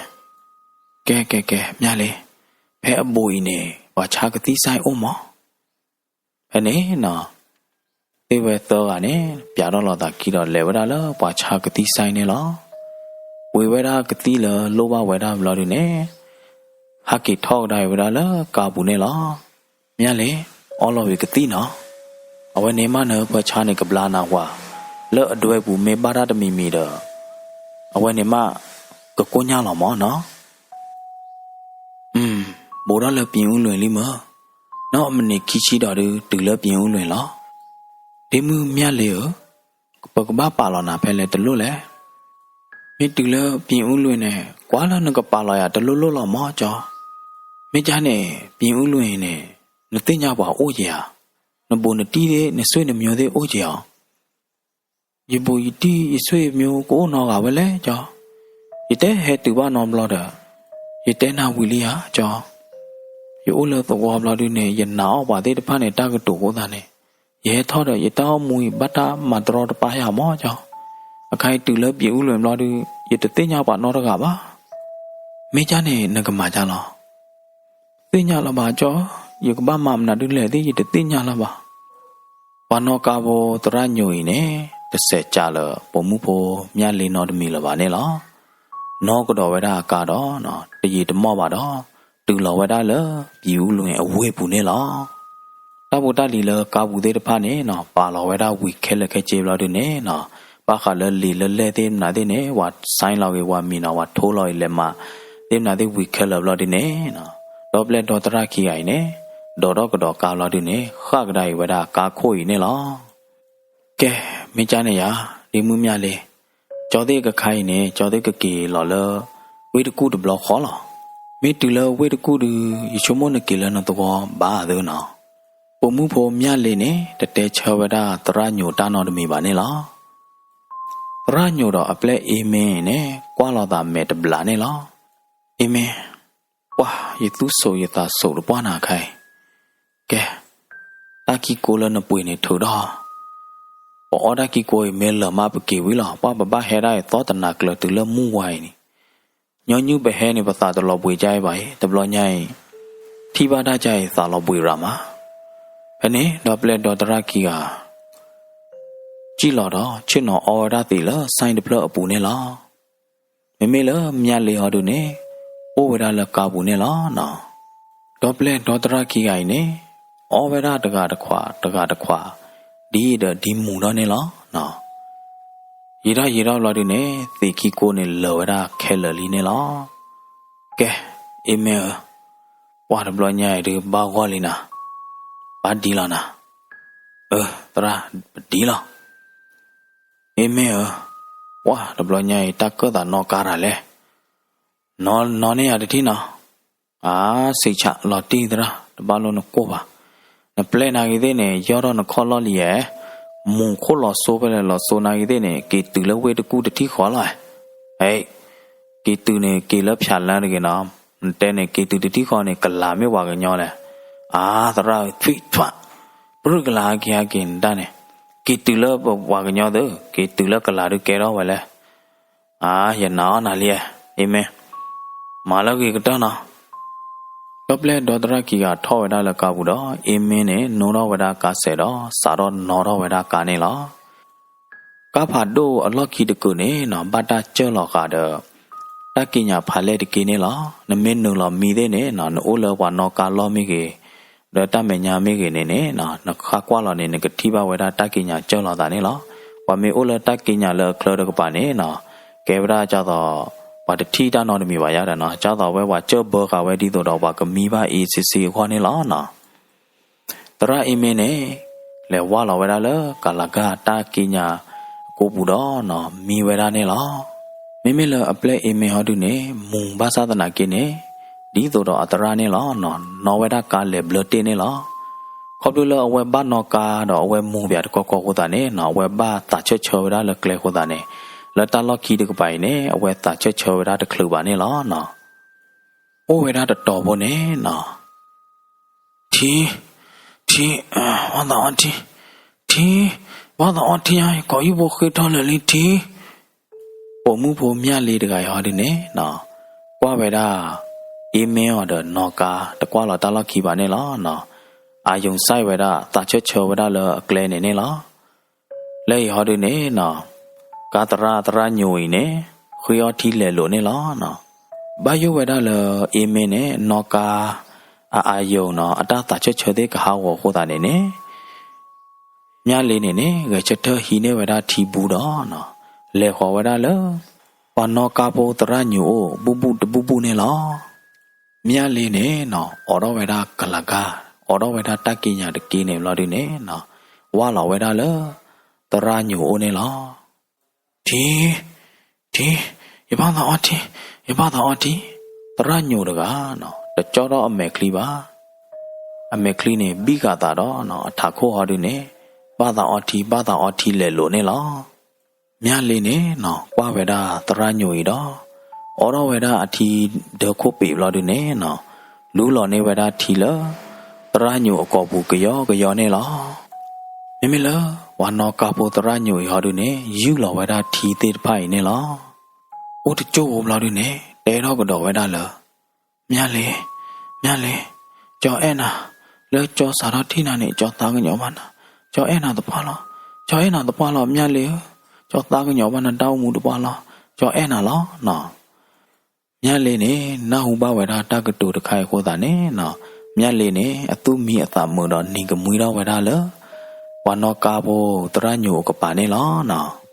ကဲ ကဲ ကဲ မၠၣ်လ့, ဖဲအဘူးအံၤန့ၣ် ပှၤဆါကသံၣ်စဲအိၣ်မၢ်. ဖဲန့ၣ်နီၤ, သ့ၣ်ဝဲသၢဂၤန့ၣ် ပျးထီၣ်လိာ်သးခံဒီး လဲၤဝဲဒၣ်လၢပှၤဆါကသံၣ်စဲန့ၣ်လီၤ. ဝံၤဝဲဒၣ်ကသံၣ်လၢလိၣ်ဘၣ်ဝဲဒၣ်ဘျီဒုန့ၣ်, ဟးက့ၤထီၣ်ကဒါအံၤဝဲဒၣ်လၢကါပူၤန့ၣ်လီၤ. မၠၣ်လ့, အီလီၤဝံၤကသံၣ်နီၤ, အဝဲန့ၣ်မးနဟၢဖၢဆါန့ၣ် ကဘျါနၤဝၤ, လၢအဒွဲပူၤမ့ၢ်ဘၣ်တၢ်တမံၤမံၤဒီး, အဝဲန့ၣ်မး ကကိၢ်ညၢ်လီၤမၢ်နီၤ. ဘူးထီၣ်လၢပံၤအူလွံၢ်လံမၢ်, နီၢ်မံးနံးခံဆံဒီးဒုး တုၤလၢပံၤအူလွံၢ်လီၤ. ဒ့မုၣ်မၠၣ်လ့ဧၢ, ပကဘၣ်ပာ်လီၤနၤဖဲလဲၣ်တလိၣ်လဲၣ်. မ့ၢ်တုၤလၢပံၤအူလွံၢ်န့ၣ် ကွၢ်လၢနကပာ်လီၤယၤတလိၣ်လိၣ်လီၤမၢ်ကၠီ. မ့ၢ်ကၠၢ်န့ၣ် ပံၤအူလွံၢ်န့ၣ် နသ့ၣ်ညါပှၤအိၣ်က့ၤဧါ. နဘူးနတံၢ်သ့ၣ် နဆွေနမျိုးသ့ၣ်အိၣ်က့ၤဧါ. ယဘူးယတံၢ်ယဆွေမျိုးကအိၣ်နီတဂၤဝဲလဲၣ်ကၠီ. ယတဟဲတုၤဘၣ်နီတဘျီဒီး ယတဲနၤဝံၤလံဧါကၠီ. ယအိၣ်လၢသဝီဘျီဒုန့ၣ် ယနာ်အီၣ်ပှၤသ့ၣ်တဖၣ်န့ၣ် တၢ်ကတိၤအဃိသတးန့ၣ်, ယဟဲထီၣ်ဒီး ယတၢ်အိၣ်မူအံၤဘၣ်တၢ်မၤတရီတပါယၤမၢ်ကၠီ. အခါအံၤတုၤလၢပံၤအူလွံၢ်ဘျီဒု ယတသ့ၣ်ညါပှၤနီတဂၤဘၣ်. မ့ၢ်ကၠၢ်န့ၣ် နကမၤကၠၢ်လီၤ. သ့ၣ်ညါလၢၤဘၣ်ကၠီ, ယကဘၣ်မၤမနုၤဒ်လဲၣ်သ့ၣ် ယတသ့ၣ်ညါလၢၤဘၣ်. ပှၤနီၣ်ကါဖိသရၣ်ညိးအံၤန့ၣ် တစဲးကၢ်လၢပိာ်မုၣ်ဖိမၠၣ်လ့နီတမံၤလၢၤဘၣ်န့ၣ်လီၤ. နီၣ်ကဒီးဝဲဒၣ်အကါဒီး တယံာ်တမီၢ်ဘၣ်ဒီး တုၤလီၤဝဲဒၣ်လၢပံၤအူလွံၢ်အဝ့ၢ်ပူၤန့ၣ်လီၤ. တၢ်ဖိတၢ်လံၤလၢကါပူၤသ့ၣ်တဖၣ်န့ၣ်နီၤ ပာ်လီၤဝဲဒၣ်ဝံၤခဲလၢာ်ခဲဆ့ဘျီဒုန့ၣ်နီၤ, ဘၣ်ဃးလၢလံာ်လၢလဲၢ်သ့ၣ်မနုၤသ့ၣ်န့ၣ် ပှၤ sign လီၤဂ့ၤ ပှၤမံၤနီၤ ပှၤထိလီၤအံၤလဲၤမး သ့ၣ်မနုၤသ့ၣ်ဝံၤခဲလၢာ်ဘျီဒုန့ၣ်နီၤ, ဒီပျဲၢ်ဒီသရၣ်ခံဂၤအံၤန့ၣ် ဒိးထီၣ်ကဒီးကါဘျီဒုန့ၣ် ဃၣ်ကဒါအံၤဝဲဒၣ်ကါခိၣ်အံၤန့ၣ်လီၤ. ကဲ, မ့ၢ်ကၠၢ်န့ၣ်ယၤ, ဒ့မုၣ်မၠၣ်လ့, ကၠီသ့ၣ်ကခါအံၤန့ၣ် ကၠီသ့ၣ်ကက့ၤလီၤလၢ ဝ့ၢ်တကူၣ်တဘျီဃီလီၤ. မ့ၢ်တုၤလၢဝ့ၢ်တကူၣ်ဒုး ယဆိကမိၣ်နက့ၤလၢနသဝီဘၣ်သ့နီၤ. ပိာ်မုၣ်ဖိမၠၢ်လ့န့ၣ် တတဲဆၢဝဲဒၣ်သရၣ်ညိးတၢ်နီတမံၤဘၣ်န့ၣ်လီၤ. သရၣ်ညိးဒီးအပျဲၢ်အ့မ့န့ၣ် ကွၢ်လီၤသးမဲာ်တဘျးန့ၣ်လီၤ. အ့မ့, ပှၢ်ယသူၣ်ဆိးယသးဆိးတပှၢ်နၤခါအံၤ, ကဲ, တၢ်ကံကိလၢနပှ့ၤန့ၣ်ထုးထီၣ်, ပအီၣ်တၢ်ကံကိအံၤမ့ၢ်လၢာ်မးပက့ၤဝံၤလီၤ. ပှၢ်ပဘၣ်ဟဲဒၣ်အံၤသီတနၤကျၢၤတုၤလၢမုၢ်ဝါအံၤန့ၣ်, ညီနုၢ်ပဟဲန့ၣ် ပသးတလီၤဘှံးကါအံၤဘၣ်အံၤ, တဘျီညါအံၤ ထံၣ်ဘၣ်တၢ်ကါအံၤသးလီၤဘှံးရၤမး. ဖဲန့ၣ်ဒီးပျဲၢ်ဒီသရၣ်ခံဂၤ စံၣ်လီၤဒီး ဆ့ၣ်နီၤအီဝဲဒၣ်သံးလၢ ဆိုင် တဖျၢၣ်အပူၤန့ၣ်လီၤ. မ့မ့ၢ်လၢမၠၢ်လ့ဟီဒုန့ၣ် အိၣ်ဝဲဒၣ်လၢကါပူၤန့ၣ်လီၤနီၤ. ဒီးပျဲၢ်ဒီသရၣ်ခံဂၤအံၤန့ၣ် အီဝဲဒၣ်တဂၤတခွးတဂၤတခွး ဒ်ဒီးဒ်မူၤထီၣ်န့ၣ်လီၤနီၤ. ယံာ်ထီၣ်ယံာ်ထီၣ်ဘျီဒုန့ၣ် သံးခံကိန့ၣ်လၢာ်ဝဲဒၣ်ခဲလၢာ်လံန့ၣ်လီၤ. ကဲ, အ့မ့ၢ်ဧၢ, ပှၢ်တဘျီညါအံၤဒုးဘၣ်ဂီၢ်လံနၤ, ဘၣ်ဒ်လီၤနၤ. အၢ သရၣ်, ပဒ်လီၤ. အ့မ့ၢ်ဧၢ, ပှၢ်တဘျီညါအံၤတၢ်ကၢၣ်သးနီၣ်ကါတၢ်လဲၣ်, နီၣ်နီၣ်န့ၢ်ယၤတထံၣ်နီၤ. အါ ဆံးဆးလီၤတံၢ်သရၣ်, တဘၣ်လိၣ်နကိၢ်ဘၣ်. နပျဲၢ်နၤဂ့ၤသ့ၣ်န့ၣ် ယီၢ်ထီၣ်နခီၣ်လီၢ်လံဧါ, မူၤခိၣ်လီၤစိဖဲလဲၣ်လီၤစိနၤဂ့ၤသ့ၣ်န့ၣ် က့ၤတုၤလၢဝ့ၢ်တကူၣ်တထံၣ်ဃီလီၤ. ဟဲ, က့ၤတုၤန့ၣ် က့ၤလၢဖၠးလၢတဂ့ၤနီၤ, နတဲန့ၣ် က့ၤတုၤတထံၣ်ဃီန့ၣ် ကလၤမ့ၢ်ပှၤကညီလဲၣ်. အါ သရၣ်ထွံၣ်ထွၣ်, ပြုၢ်ကလၤဟဲက့ၤဟဲက့ၤနတၢ်န့ၣ်, က့ၤတုၤလၢပှၤကညီသ့, က့ၤတုၤလၢကလၤဒုးကဲထီၣ်ဝဲလဲၣ်. အါ ယနာ်အီၣ်နၤလံ, အ့မ့ၢ်, မၤလၢဂ့ၤကတၢၢ်နီၤ. ဒီးပျဲၢ်ဒီသရၣ်ခံဂၤထီၣ်ဝဲဒၣ်လၢကါပူၤဒီး အ့မ့ၢ်န့ၣ် နိထီၣ်ဝဲဒၣ်ကါစဲးဒီး စးထီၣ်နီၣ်ထီၣ်ဝဲဒၣ်ကါန့ၣ်လီၤ. ကါဖးဒိၣ်အလီၢ်ခံတကုာ်န့ၣ်နီၤ ဘၣ်တၢ်စၢၢ်လီၤဃာ်ဒီး တၢ်ကံးညာ်ဖးလဲၢ်တက့ၢ်န့ၣ်လီၤ. နမ့ၢ်နုာ်လီၤမံသ့ၣ်န့ၣ်နီၤ နအိၣ်လၢပှၤနီၣ်ကါလီၢ်မ့ၢ်ဂ့ၤ, ဒီးတၢ်မဲာ်ညါမ့ၢ်ဂ့ၤန့ၣ်န့ၣ်နီၤ နဃၣ်ကွၢ်လီၤန့ၣ် နကထံၣ်ဘၣ်ဝဲဒၣ်တၢ်ကံးညာ်စၢၢ်လီၤသးန့ၣ်လီၤ. ပှၤမ့ၢ်အိၣ်လၢတၢ်ကံးညာ်လၢအချၢတကပၤန့ၣ်နီၤ ကဲဝဲဒၣ်ဒ်သိး ပှၤတထံၣ်တၢ်နီတမံၤဘၣ်ယါဒီးနီၤ ဒ်သိးဝဲပှၤစၢၢ်ဘၢဃာ်ဝဲဒ်သိးဒီးပှၤကမံဘၣ်အ့စ့စ့အဂီၢ်န့ၣ်လီၤနီၤ. သရၣ်အ့မ့ၢ်န့ၣ် လဲၤဝၢ်လီၤဝဲဒၣ်လၢကလၤကၢ်တၢ်ကံးညာ်အကိာ်ပူၤဒီးနီၤ မံဝဲဒၣ်န့ၣ်လီၤ. မ့မ့ၢ်လၢအပျဲၢ်အ့မ့ၢ်ဟီဒုန့ၣ် မူၤဘၣ်ဆၣ်သနာ်က့န့ၣ် ဒ်သိးဒီးအသရၣ်န့ၣ်လီၤနီၤ နီၣ်ဝဲဒၣ်ကါလဲၤဘျၢတ့ၢ်န့ၣ်လီၤ. ခီဖျိလၢအဝဲဘၣ်နီၣ်ကါဒီးအဝဲမူၤပၠးတကီကီအဃိသတးန့ၣ်နီၤ အဝဲဘၣ်သးဆၢၣ်ဆၢဝဲဒၣ်လၢကျဲအဃိသတးန့ၣ် လၢတၢ်လီၢ်ခံတကပၤအံၤန့ၣ် အဝဲသးဆၢၣ်ဆၢဝဲဒၣ်တချုးဘၣ်န့ၣ်လီၤနီၤ. အိၣ်ဝဲဒၣ်တတီၤဖိန့ၣ်နီၤ ထံ, ထံ, ဘၣ်သးအီထံ, ထံ, ဘၣ်သးအီထံဧါ ကိးယုၢ်ဖိဃ့ထီၣ်လၢာ်လံထံ. ပိာ်မုၣ်ဖိမၠၢ်လ့တဂၤအံၤဟီဒုန့ၣ်နီၤ ကွၢ်ဝဲဒၣ် အ့မ့ၢ်အီၤဒီးနီၣ်ကါ တကွၢ်လီၤတၢ်လီၢ်ခံဘၣ်န့ၣ်လီၤနီၤ. အာရုံစိုက်ဝဲဒၣ် သးဆၢၣ်ဆၢဝဲဒၣ်လၢအကျဲန့ၣ်န့ၣ်လီၤ. လၢအံၤဟီဒုန့ၣ်နီၤ ကါသရၣ်သရၣ်ညိးအံၤန့ၣ် ဃ့အီထံလဲၤလိာ်န့ၣ်လီၤနီၤ. ဘၣ်ယိၣ်ဝဲဒၣ်လၢအ့မ့ၢ်န့ၣ် နီၣ်ကါ အအာရုံနီၤ အတၢ်သးဆၢၣ်ဆၢသ့ၣ်ကဟးဂီၤအဃိသတးန့ၣ်န့ၣ် မၠၢ်လ့န့ၣ်န့ၣ် ဂဲၤဆၢထၢၣ်ဟံးန့ၢ်ဝဲဒၣ်ထံဘူဒီးနီၤ လဲၤဃီၤဝဲဒၣ်လၢ ပှၤနီၣ်ကါဖိသရၣ်ညိးအိၣ် ဘူၣ်ဘူၣ်တဘူၣ်ဘူၣ်န့ၣ်လီၤ. မၠၢ်လ့န့ၣ်နီၤ အိးထီၣ်ဝဲဒၣ်ကလၤကၢ်, အိးထီၣ်ဝဲဒၣ်တၢ်ကံးညာ်တက့ၢ်န့ၣ်ဘျီဒုန့ၣ်နီၤ ဝၢ်လီၤဝဲဒၣ်လၢ သရၣ်ညိးအိၣ်န့ၣ်လီၤ. ထံ, ထံ, ယဘၣ်သးအီထံ, ယဘၣ်သးအီထံ. သရၣ်ညိးတဂၤနီၤ တကၠီထီၣ်အမဲာ်ချံဘၣ်. အမဲာ်ချံန့ၣ် ဘံၣ်ဃာ်သးဒီးနီၤ အထးခိၣ်ဟီဒုန့ၣ် ဘၣ်သးအီထံ ဘၣ်သးအီထံလဲၤလိာ်န့ၣ်လီၤ. မၠၢ်လ့န့ၣ်နီၤ ကွၢ်ဝဲဒၣ်သရၣ်ညိးအံၤဒီး အိးထီၣ်ဝဲဒၣ်အထံဒၢခိၣ်ပ့ၤဘျီဒုန့ၣ်နီၤ လူလီၤန့ၢ်ဝဲဒၣ်ထံလၢ သရၣ်ညိးအကိာ်ပူၤကယီကယီန့ၣ်လီၤ. မ့မ့ၢ်လၢ ပှၤနီၣ်ကါဖိသရၣ်ညိးအံၤဟီဒုန့ၣ် ယူၢ်လီၤဝဲဒၣ်ထံသ့ၣ်တဖၣ်အံၤန့ၣ်လီၤ. အိၣ်တကၠိၢ်ဖိဘျီဒုန့ၣ် တဲထီၣ်ကဒီးဝဲဒၣ်လၢ မၠၢ်လ့, မၠၢ်လ့, ကၠီအဲၣ်နၤ, လၢကၠီစးထီၣ်ထံၣ်နၤန့ၣ် ကၠီသးကညီၤဘၣ်နၤ, ကၠီအဲၣ်နၤသပှၢ်လီၤ, ကၠီအဲၣ်နၤသပှၢ်လီၤ မၠၢ်လ့ဧၢ, ကၠီသးကညီၤဘၣ်နတၢ်အိၣ်မူတပှၢ်လီၤ, ကၠီအဲၣ်နၤလီၤနီၤ. မၠၢ်လ့န့ၣ် နၢ်ဟူဘၣ်ဝဲဒၣ်တၢ်ကတိၤတခါအံၤအဃိသတးန့ၣ်နီၤ မၠၢ်လ့န့ၣ် အသူၣ်မံအသးမုာ်ဒီးနံၤကမှံထီၣ်ဝဲဒၣ်လၢ ပှၤနီၣ်ကါဖိသရၣ်ညိးအကပၤန့ၣ်လီၤနီၤ.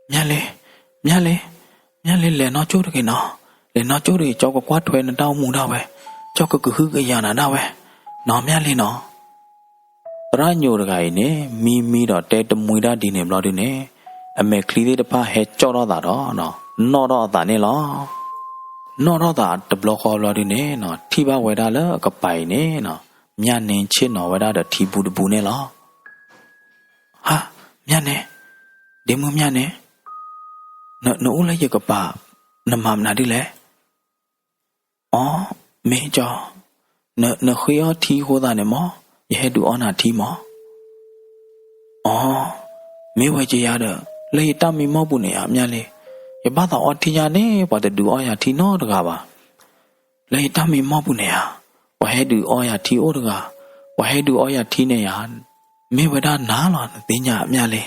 မၠၢ်လ့, မၠၢ်လ့, မၠၢ်လ့လဲၤနီၢ်ကၠိၣ်တဂ့ၤနီၤ, လဲၤနီၢ်ကၠိၣ်တဂ့ၤ ကၠီကကွၢ်ထွဲနတၢ်အိၣ်မူဒၣ်ဝဲ, ကၠီကကဟုကယာ်နၤဒၣ်ဝဲ, နီၤမၠၢ်လ့နီၤ. သရၣ်ညိးတဂၤအံၤန့ၣ် မံမံဒီးတဲတမှံတၢ်ဒ်န့ၣ်ဘျီဒုန့ၣ် အမဲာ်ချံသ့ၣ်တဖၣ်ဟဲကၠီၣ်ထီၣ်သးဒီး နီၣ်ထီၣ်အသးန့ၣ်လီၤ. နီၣ်ထီၣ်သးတဘျီဃီဘျီဒုန့ၣ်နီၤ ထံၣ်ဘၣ်ဝဲဒၣ်လၢအကပၤအံၤန့ၣ်နီၤ မၠၣ်န့ဆ့ၣ်နီၤဝဲဒၣ်ဒီးထံဘူးတဘူးန့ၣ်လီၤ. ဟါ, မၠၣ်န့, ဒ့မုၣ်မၠၣ်န့, နအိၣ်လၢယကပၤ, နမၤမနုၤဒ်လဲၣ်. အိ, မ့ၢ်ကၠီ, နဃ့အီထံအဃိသတးန့ၣ်မၢ်, ယဟဲဒုးအီနၤထံမၢ်. အိ, မ့ၢ်ဝဲကယၤဒီး, လၢယတၢ်မံမီၢ်ပူၤန့ၣ်ယၤ မၠၣ်လံ, ယဘၣ်သးအီထံညါန့ၣ် ပှၤတဒုးအီယၤထံနီတဂၤဘၣ်. လၢယတၢ်မံမီၢ်ပူၤန့ၣ်ယၤ, ပှၤဟဲဒုးအီယၤထံအိၣ်တဂၤ, ပှၤဟဲဒုးအီယၤထံန့ၣ်ယၤ, မ့ၢ်ဝဲဒၣ်နၤလီၤ နသ့ၣ်ညါ မၠၣ်လံ.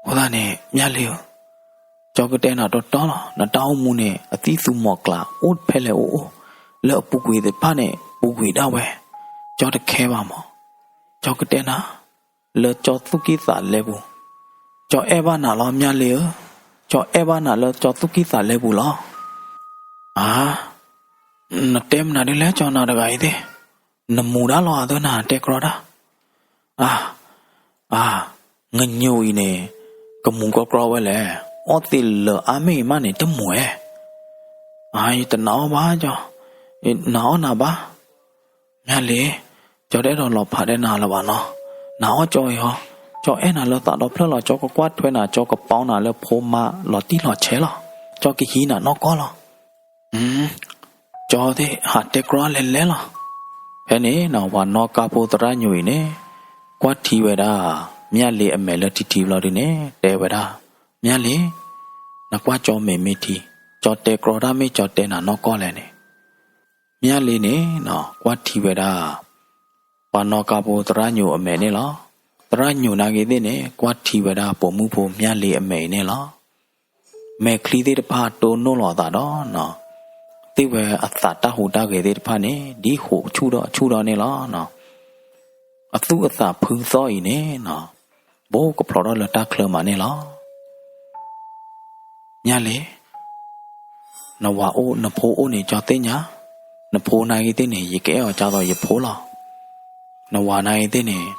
အဃိသတးန့ၣ် မၠၣ်လံဧၢ, ကၠီကတဲနၤတီတီလီၤ. နတၢ်အိၣ်မူန့ၣ် အသံၣ်သူမီၤကျၢ်အိၣ်ဖဲလဲၣ်အိၣ်အိၣ်, လၢအပူၤကွံာ်သ့ၣ်တဖၣ်န့ၣ် ပူၤကွံာ်ဒၣ်ဝဲ, ကၠီတခဲဘၣ်မၢ်. ကၠီကတဲနၤ, လၢကၠီသူၣ်ကံၢ်သးလဲပူၤ, ကၠီအဲၣ်ဘၣ်နၤလီၤ မၠၣ်လံဧၢ, ကၠီအဲၣ်ဘၣ်နၤလၢကၠီသူၣ်ကံၢ်သးလဲပူၤလီၤ. အါ, နတဲမနုၤဒ်လဲၣ် ကၠီနၤတဂၤအံၤသ့ၣ်, နမူၤဒၣ်လီၤအသၢနၤ တဲကြီတၢ်. အါ, အါ, ငညိၤအံၤန့ၣ် ကမူၤကြီကြီဝဲလဲၣ်, အီၣ်သ့ၣ်လၢအါမ့ၢ်အံၤမးန့ၣ် တမူၤဧဲ. အါ, ယတနာ်အီၣ်ဘၣ်ကၠီ, နာ်အီၣ်နၤဘၣ်. မၠၣ်လံ, ကၠီတအဲၣ်ဒိးလီၤဖးတဲနၤလၢၤဘၣ်နီၤ, နာ်အီၣ်ကၠီအံၤဟီ, ကၠီအဲၣ်နၤလၢသးဒီဖျၢၣ်လီၤ, ကၠီကကွၢ်ထွဲနၤ, ကၠီကပီနၤလၢဖိမါလီၤတံၢ်လီၤဆဲးလီၤ, ကၠီကဟံးနၤနီၢ်ကီၢ်လီၤ. ကၠီသ့ၣ်ဟးတဲကြီလဲၤလဲၤလီၤ. ဖဲန့ၣ်နီၤ ပှၤနီၣ်ကါဖိသရၣ်ညိၤအံၤန့ၣ် ကွၢ်ထံဝဲဒၣ် မၠၣ်လံအမဲာ်လၢထံထံဘျီဒုန့ၣ် တဲဝဲဒၣ်, မၠၣ်လံ, နကွၢ်ကၠီမဲာ်မ့ၢ်ထံ, ကၠီတဲကြီတၢ်မ့ၢ်ကၠီတဲနၤနီၢ်ကီၢ်လဲၣ်န့ၣ်. မၠၣ်လံန့ၣ်နီၤ ကွၢ်ထံဝဲဒၣ် ပှၤနီၣ်ကါဖိသရၣ်ညိၤအမဲာ်န့ၣ်လီၤ. သရၣ်ညိၤနာ်က့ၤသ့ၣ်န့ၣ် ကွၢ်ထံဝဲဒၣ်ပိာ်မုၣ်ဖိမၠၣ်လံအမဲာ်အံၤန့ၣ်လီၤ. မဲာ်ချံသ့ၣ်တဖၣ်တိၢ်နီၣ်လီၤအသးဒီးနီၤ, သ့ၣ်ဝဲအသးတၢ်ဟူးတၢ်ဂဲၤသ့ၣ်တဖၣ်န့ၣ် ဒ်ဟူးဆူၣ်ထီၣ်ဆူၣ်ထီၣ်န့ၣ်လီၤ. အသူၣ်အသးဖုသီၣ်အံၤန့ၣ်နီၤ ဘိကဖျိးထီၣ်လၢတၢ်ချၢမးန့ၣ်လီၤ. မၠၣ်လံ, နဝၤအိၣ်နဖိအိၣ်န့ၣ် ကၠီသ့ၣ်ညါ, နဖိနာ်က့ၤသ့ၣ်န့ၣ် ယကအဲၣ်အီၤဒ်သိးယဖိလီၤ. နဝၤနာ်က့ၤသ့ၣ်န့ၣ်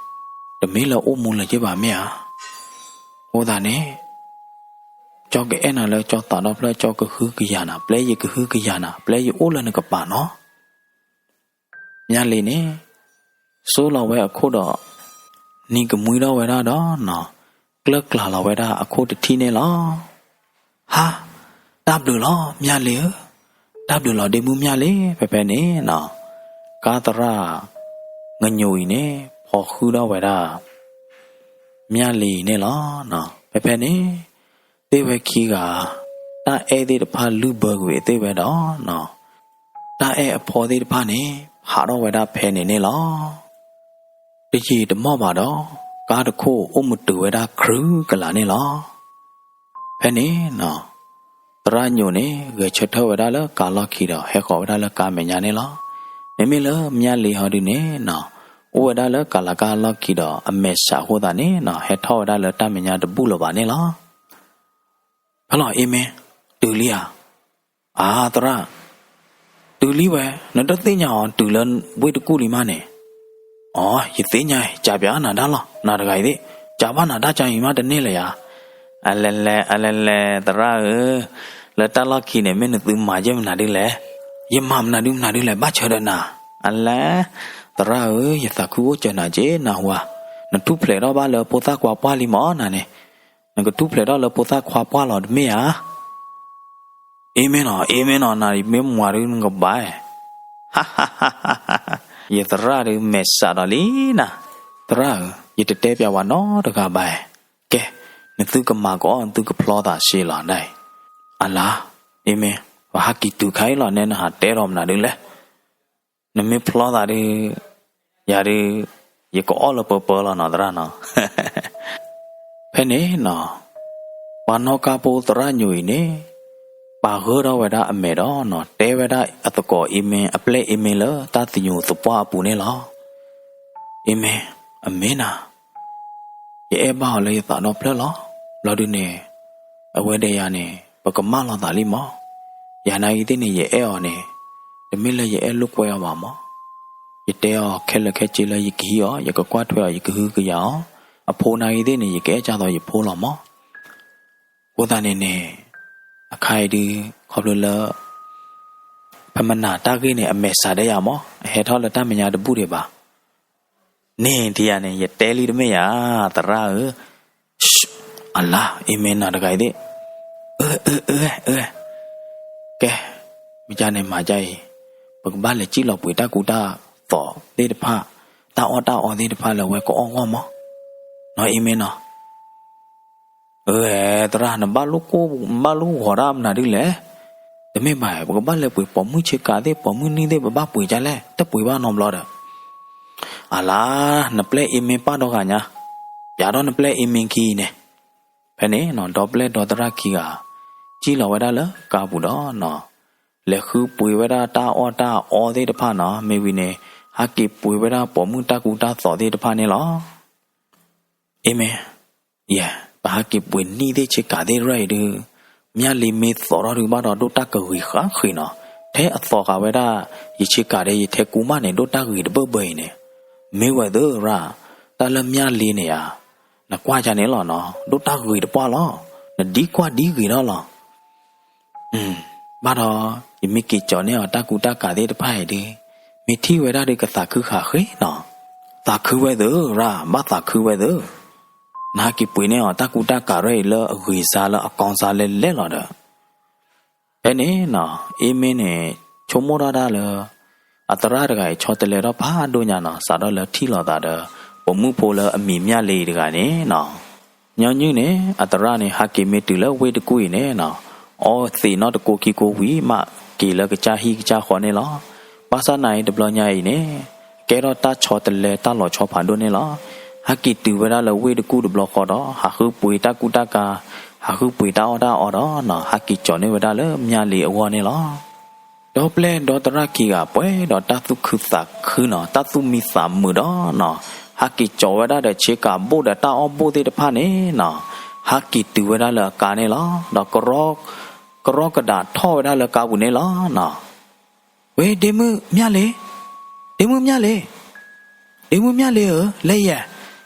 တမ့ၢ်လၢအိၣ်မူလၢၤက့ၤဘၣ်မ့ၢ်ဧါ. အဃိသတးန့ၣ် ကၠီကအဲၣ်နၤလၢကၠီသးဒီဖျၢၣ်, ကၠီကဟုကယာ်နၤ, ပျဲယကဟုကယာ်နၤ, ပျဲယအိၣ်လၢနကပၤနီၤ. မၠၣ်လံန့ၣ် စိလီၤဝဲအခိၣ်ဒီး နံၤကမှံထီၣ်ဝဲဒၣ်ဒီးနီၤ, ကျၢၢ်ကျၢ်လီၤဝဲဒၣ်အခိၣ်တထံၣ်န့ၣ်လီၤ. ဟါ, တၢ်ဘျုးလီၤ မၠၣ်လံဧၢ, တၢ်ဘျုးလီၤဒ့မုၣ်မၠၣ်လံ. ဖဲဖဲန့ၣ်နီၤ ကါသရၣ်ငညိၤအံၤန့ၣ် ဖီဃုာ်ထီၣ်ဝဲဒၣ် မၠၣ်လံန့ၣ်လီၤ. ဖဲဖဲန့ၣ် သ့ၣ်ဝဲခံဂၤ တၢ်အဲၣ်သ့ၣ်တဖၣ်လုၢ်ဘၢကွံာ်အသ့ၣ်ဝဲဒီးနီၤ, တၢ်အဲၣ်အဖီသ့ၣ်တဖၣ်န့ၣ် ဟးထီၣ်ဝဲဒၣ်ဖဲန့ၣ်န့ၣ်လီၤ. တယံာ်တမီၢ်ဘၣ်ဒီး ကါတခိၣ်အိၣ်မုာ်တုာ်ဝဲဒၣ်ကြုးကလာ်န့ၣ်လီၤ. ဖဲန့ၣ်နီၤ သရၣ်ညိၤန့ၣ် ဂဲၤဆၢထၢၣ်ဝဲဒၣ်လၢကါလီၢ်ခံဒီး ဟဲဃီၤဝဲဒၣ်လၢကါမဲာ်ညါန့ၣ်လီၤ. မ့မ့ၢ်လၢမၠၣ်လံဟီဒုန့ၣ်နီၤ အိၣ်ဝဲဒၣ်လၢကၤလၤကါလီၢ်ခံဒီး အမဲာ်ဆှးအဃိသတးန့ၣ်နီၤ ဟဲထီၣ်ဝဲဒၣ်လၢတၢ်မဲာ်ညါတဘူၣ်လၢၤဘၣ်န့ၣ်လီၤ. ဖဲလီၤ အ့မ့ၢ် တုၤလံဧါ. အါ သရၣ်, တုၤလံဝဲ, နတသ့ၣ်ညါအီၤ တုၤလၢဝ့ၢ်တကူၣ်လံမးန့ၣ်. အိ ယသ့ၣ်ညါ, ကးပၠးနၤတၢ်လီၤ နၤတဂၤအံၤသ့ၣ်, ကးဘၣ်နၤတၢ်ကါအံၤမးတန့ၢ်လၢၤယၤ. အလဲၤလဲၤ အလဲၤလဲၤ သရၣ်ဧၢ, လၢတၢ်လီၢ်ခံန့ၣ် မ့ၢ်နသုမၤယဲၢ်မနုၤဒ်လဲၣ်. ယမၤမနုၤဒုမနုၤဒ်လဲၣ် ဘၣ်ဆၢဒီးနၤ. အလဲၤ, သရၣ်ဧၢ, ယသးခုအိၣ်စၢၤနၤက့ၤ နၢ်ဟူဧါ. နထူၣ်ဖျဲးထီၣ်ဘၣ်လၢဖိသၣ်ခွါပှၢ်လံမးနၤန့ၣ်. နကထူၣ်ဖျဲးထီၣ်လၢဖိသၣ်ခွါပှၢ်လီၤတမ့ၢ်ဧါ. အ့မ့ၢ်နီၤ, အ့မ့ၢ်နီၤ, နၤအံၤမ့ၢ်မၤဒုးနကဘၣ်. ယသရၣ်ဒုးမဲာ်ဆှးဒီးလံနၤ. သရၣ်ဧၢ, ယတတဲပၠးဝဲနီတဂၤဘၣ်. ကဲ, နသုကမၤကအီၣ် နသုကဖျီသးစ့လီၤဒၣ်အံၤ. အလါ, အ့မ့ၢ်, ပဟးက့ၤတုၤခါအံၤလီၤ နဲနဟးတဲထီၣ်မနုၤဒ်လဲၣ်. နမ့ၢ်ဖျီသးဒုး, ယၤဒုး, ယကအီၣ်လၢပၢၤပၢၤလီၤနီၤ သရၣ်နီၤ. ဖဲန့ၣ်နီၤ, ပှၤနီၣ်ကါဖိသရၣ်ညိၤအံၤန့ၣ်, ပာ်ဂၢၢ်ထီၣ်ဝဲဒၣ်အမဲာ်ဒီးနီၤ, တဲဝဲဒၣ်အသကိးအ့မ့ၢ်, အပျဲၢ်အ့မ့ၢ်လၢတၢ်သညူးသပှၢ်အပူၤန့ၣ်လီၤ. အ့မ့ၢ်, အမ့ၢ်နၤ, ယအဲၣ်ဘၣ်အီၤလၢယသးဒီဖျၢၣ်လီၤ. ဘျီဒုန့ၣ်, အဝဲဒီးယၤန့ၣ် ပကမၢလီၤသးလံမး. ယၤနာ်ဂ့ၤသ့ၣ်န့ၣ် ယအဲၣ်အီၤန့ၣ်, တမ့ၢ်လၢယအဲၣ်လိာ်ကွဲအီၤဘၣ်မး. ယတဲအီၤခဲလၢာ်ခဲဆ့လၢယကဟံးအီၤ, ယကကွၢ်ထွဲအီၤ, ယကဟုကယာ်အီၤ. အဖိနာ်ဂ့ၤသ့ၣ်န့ၣ် ယကအဲၣ်ဒ်သိးယဖိလီၤမး. အဃိသတးန့ၣ်န့ၣ်, အခါအံၤဒုး, ခီဖျိလၢ ဖဲမနၤတၢ်ဂ့ၢ်န့ၣ် အမဲာ်ဆှးဒဲးယၤမး, အဟဲထီၣ်လၢတၢ်မဲာ်ညါတဘူၣ်ဒံးဘၣ်. န့ၣ်ထံယၤန့ၣ် ယတဲလံတမ့ၢ်ယၤ, သရၣ်ဧၢ, အလါ, အ့မ့ၢ်နီၤတဂၤအံၤသ့ၣ်, အၢ အၢ အၢ အၢ, ကဲ, မ့ၢ်ကန့ၣ်မၤဒ်အံၤ, ပကဘၣ်လဲၤစံၣ်လီၤပှ့ၤတၢ်ကူတၢ်သိးသ့ၣ်တဖၣ်, တၢ်အီၣ်တၢ်အီသ့ၣ်တဖၣ်လၢအဝဲကအီၣ်ဂီၢ်မး, နီၤအ့မ့ၢ်နီၤ အၢ သရၣ် နဘၣ်လိၣ်ကိၢ် နဘၣ်လိၣ်ဂီၤတၢ်မနုၤဒ်လဲၣ်. တမ့ၢ်ဘၣ်, ပကဘၣ်လဲၤပှ့ၤပိာ်မုၣ်ဆ့ကၤသ့ၣ် ပိာ်မုၣ်နံၣ်သ့ၣ် ပဘၣ်ပှ့ၤဒ်လဲၣ်, တပှ့ၤဘၣ်နီတဘျီဒီး, အလါ, နပျဲၢ်အ့မ့ၢ်ပၢ်ဒီဂၤညါ, ပျးထီၣ်နပျဲၢ်အ့မ့ၢ်ခံအံၤန့ၣ်, ဖဲန့ၣ်နီၤ ဒီပျဲၢ်ဒီသရၣ်ခံဂၤ စံၣ်လီၤဝဲဒၣ်လၢကါပူၤဒီးနီၤ, လဲၤဃုပှ့ၤဝဲဒၣ်တၢ်အီၣ်တၢ်အီသ့ၣ်တဖၣ်နီၤ, မ့ၢ်ဝံၤန့ၣ် ဟးက့ၤပှ့ၤဝဲဒၣ်ပိာ်မုၣ်တၢ်ကူတၢ်သိးသ့ၣ်တဖၣ်န့ၣ်လီၤ. အ့မ့ၢ်, ယဲ, ပဟးက့ၤပှ့ၤနံၣ်သ့ၣ်ဆ့ကၤသ့ၣ်ရဲၣ်အံၤဒုး, မၠၣ်လ့မ့ၢ်သိးထီၣ်ဒုးဘၣ်ဒီး ဒိၣ်တၢ်ကဂ့ၤဃၣ်ဃ့နီၤ, ထဲအသိးဃာ်ဝဲဒၣ် ယဆ့ကၤဒီး ယထဲကူမၣ်န့ၣ် ဒိၣ်တၢ်ဂ့ၤတဘၢဘၢအံၤန့ၣ်, မ့ၢ်ဝဲသရၣ်, တၢ်လၢမၠၣ်လ့န့ၣ်ဧါ, နကွၢ်ကန့ၣ်လီၤနီၤ, ဒိၣ်တၢ်ဂ့ၤတပှၢ်လီၤ, နဒ်ကွၢ်ဒ်ဂ့ၤထီၣ်လီၤ. ဘၣ်ဒီး, ယမ့ၢ်က့ၤကၠီၤန့ၢ်အီၤတၢ်ကူတၢ်ကၤသ့ၣ်တဖၣ်အံၤဒုး, မ့ၢ်ထံၣ်ဝဲဒၣ်ဒုးကသးခုဃာ်ဃ့နီၤ, သးခုဝဲသရၣ်, ဘၣ်သးခုဝဲသ, နဟးက့ၤပှ့ၤန့ၢ်အီၤတၢ်ကူတၢ်ကၤရဲၣ်အံၤလၢအဂ့ၤစါလၢအကီစါလဲလဲလီၤဒီး ဖဲန့ၣ်နီၤ, အ့မ့ၢ်န့ၣ်, ဆိကမိၣ်ထီၣ်ဒၣ်လၢ အသရၣ်တဂၤအံၤ ဆီတလဲထီၣ်ဖးဒိၣ်ညါနီၤ, စးထီၣ်လၢထံၣ်လိာ်သးဒီး ပိာ်မုၣ်ဖိလၢအမံၤမၠၣ်လ့အံၤတဂၤန့ၣ်နီၤ, ညီနုၢ်န့ၣ် အသရၣ်န့ၣ် ဟးက့ၤမ့ၢ်တုၤလၢဝ့ၢ်တကူၣ်အံၤန့ၣ်နီၤ, အီသံးနီၣ်တကိးခံကိးဝံၤမး က့ၤလၢကစၢ်ဟံၣ်ကစၢ်ဃီန့ၣ်လီၤ. ဘၣ်ဆၣ်နာ်အံၤတဘျီညါအံၤန့ၣ်, ကဲထီၣ်တၢ်ဆီတလဲတၢ်လီၤဆီဖးဒိၣ်န့ၣ်လီၤ. ဟးက့ၤတုၤဝဲဒၣ်လၢဝ့ၢ်တကူၣ်တဘျီဃီဒီး ဟးဃုပှ့ၤတၢ်ကူတၢ်ကၤ, ဟးဃုပှ့ၤတၢ်အီၣ်တၢ်အီဒီးနီၤ, ဟးက့ၤကၠီၤန့ၢ်ဝဲဒၣ်လၢမၠၣ်လ့အဂီၢ်န့ၣ်လီၤ. ဒီပျဲၢ်ဒီသရၣ်ခံဂၤပှဲၤဒီးတၢ်သူၣ်ခုသးခုနီၤ, တၢ်သူၣ်မံသးမုာ်ဒီးနီၤ, ဟးက့ၤကၠီၤဝဲဒၣ်ဒီးဆ့ကၤဘိၣ်ဒီးတၢ်အီၣ်ဘိၣ်သ့ၣ်တဖၣ်န့ၣ်နီၤ, ဟးက့ၤတုၤဝဲဒၣ်လၢအကါန့ၣ်လီၤ. ဒီးကရီ, ကရီကဒးထီၣ်ဝဲဒၣ်လၢကါပူၤန့ၣ်လီၤနီၤ. ဝ့ ဒ့မုၣ်မၠၣ်လ့, ဒ့မုၣ်မၠၣ်လ့, ဒ့မုၣ်မၠၣ်လ့ဧၢ, လၢယဲ,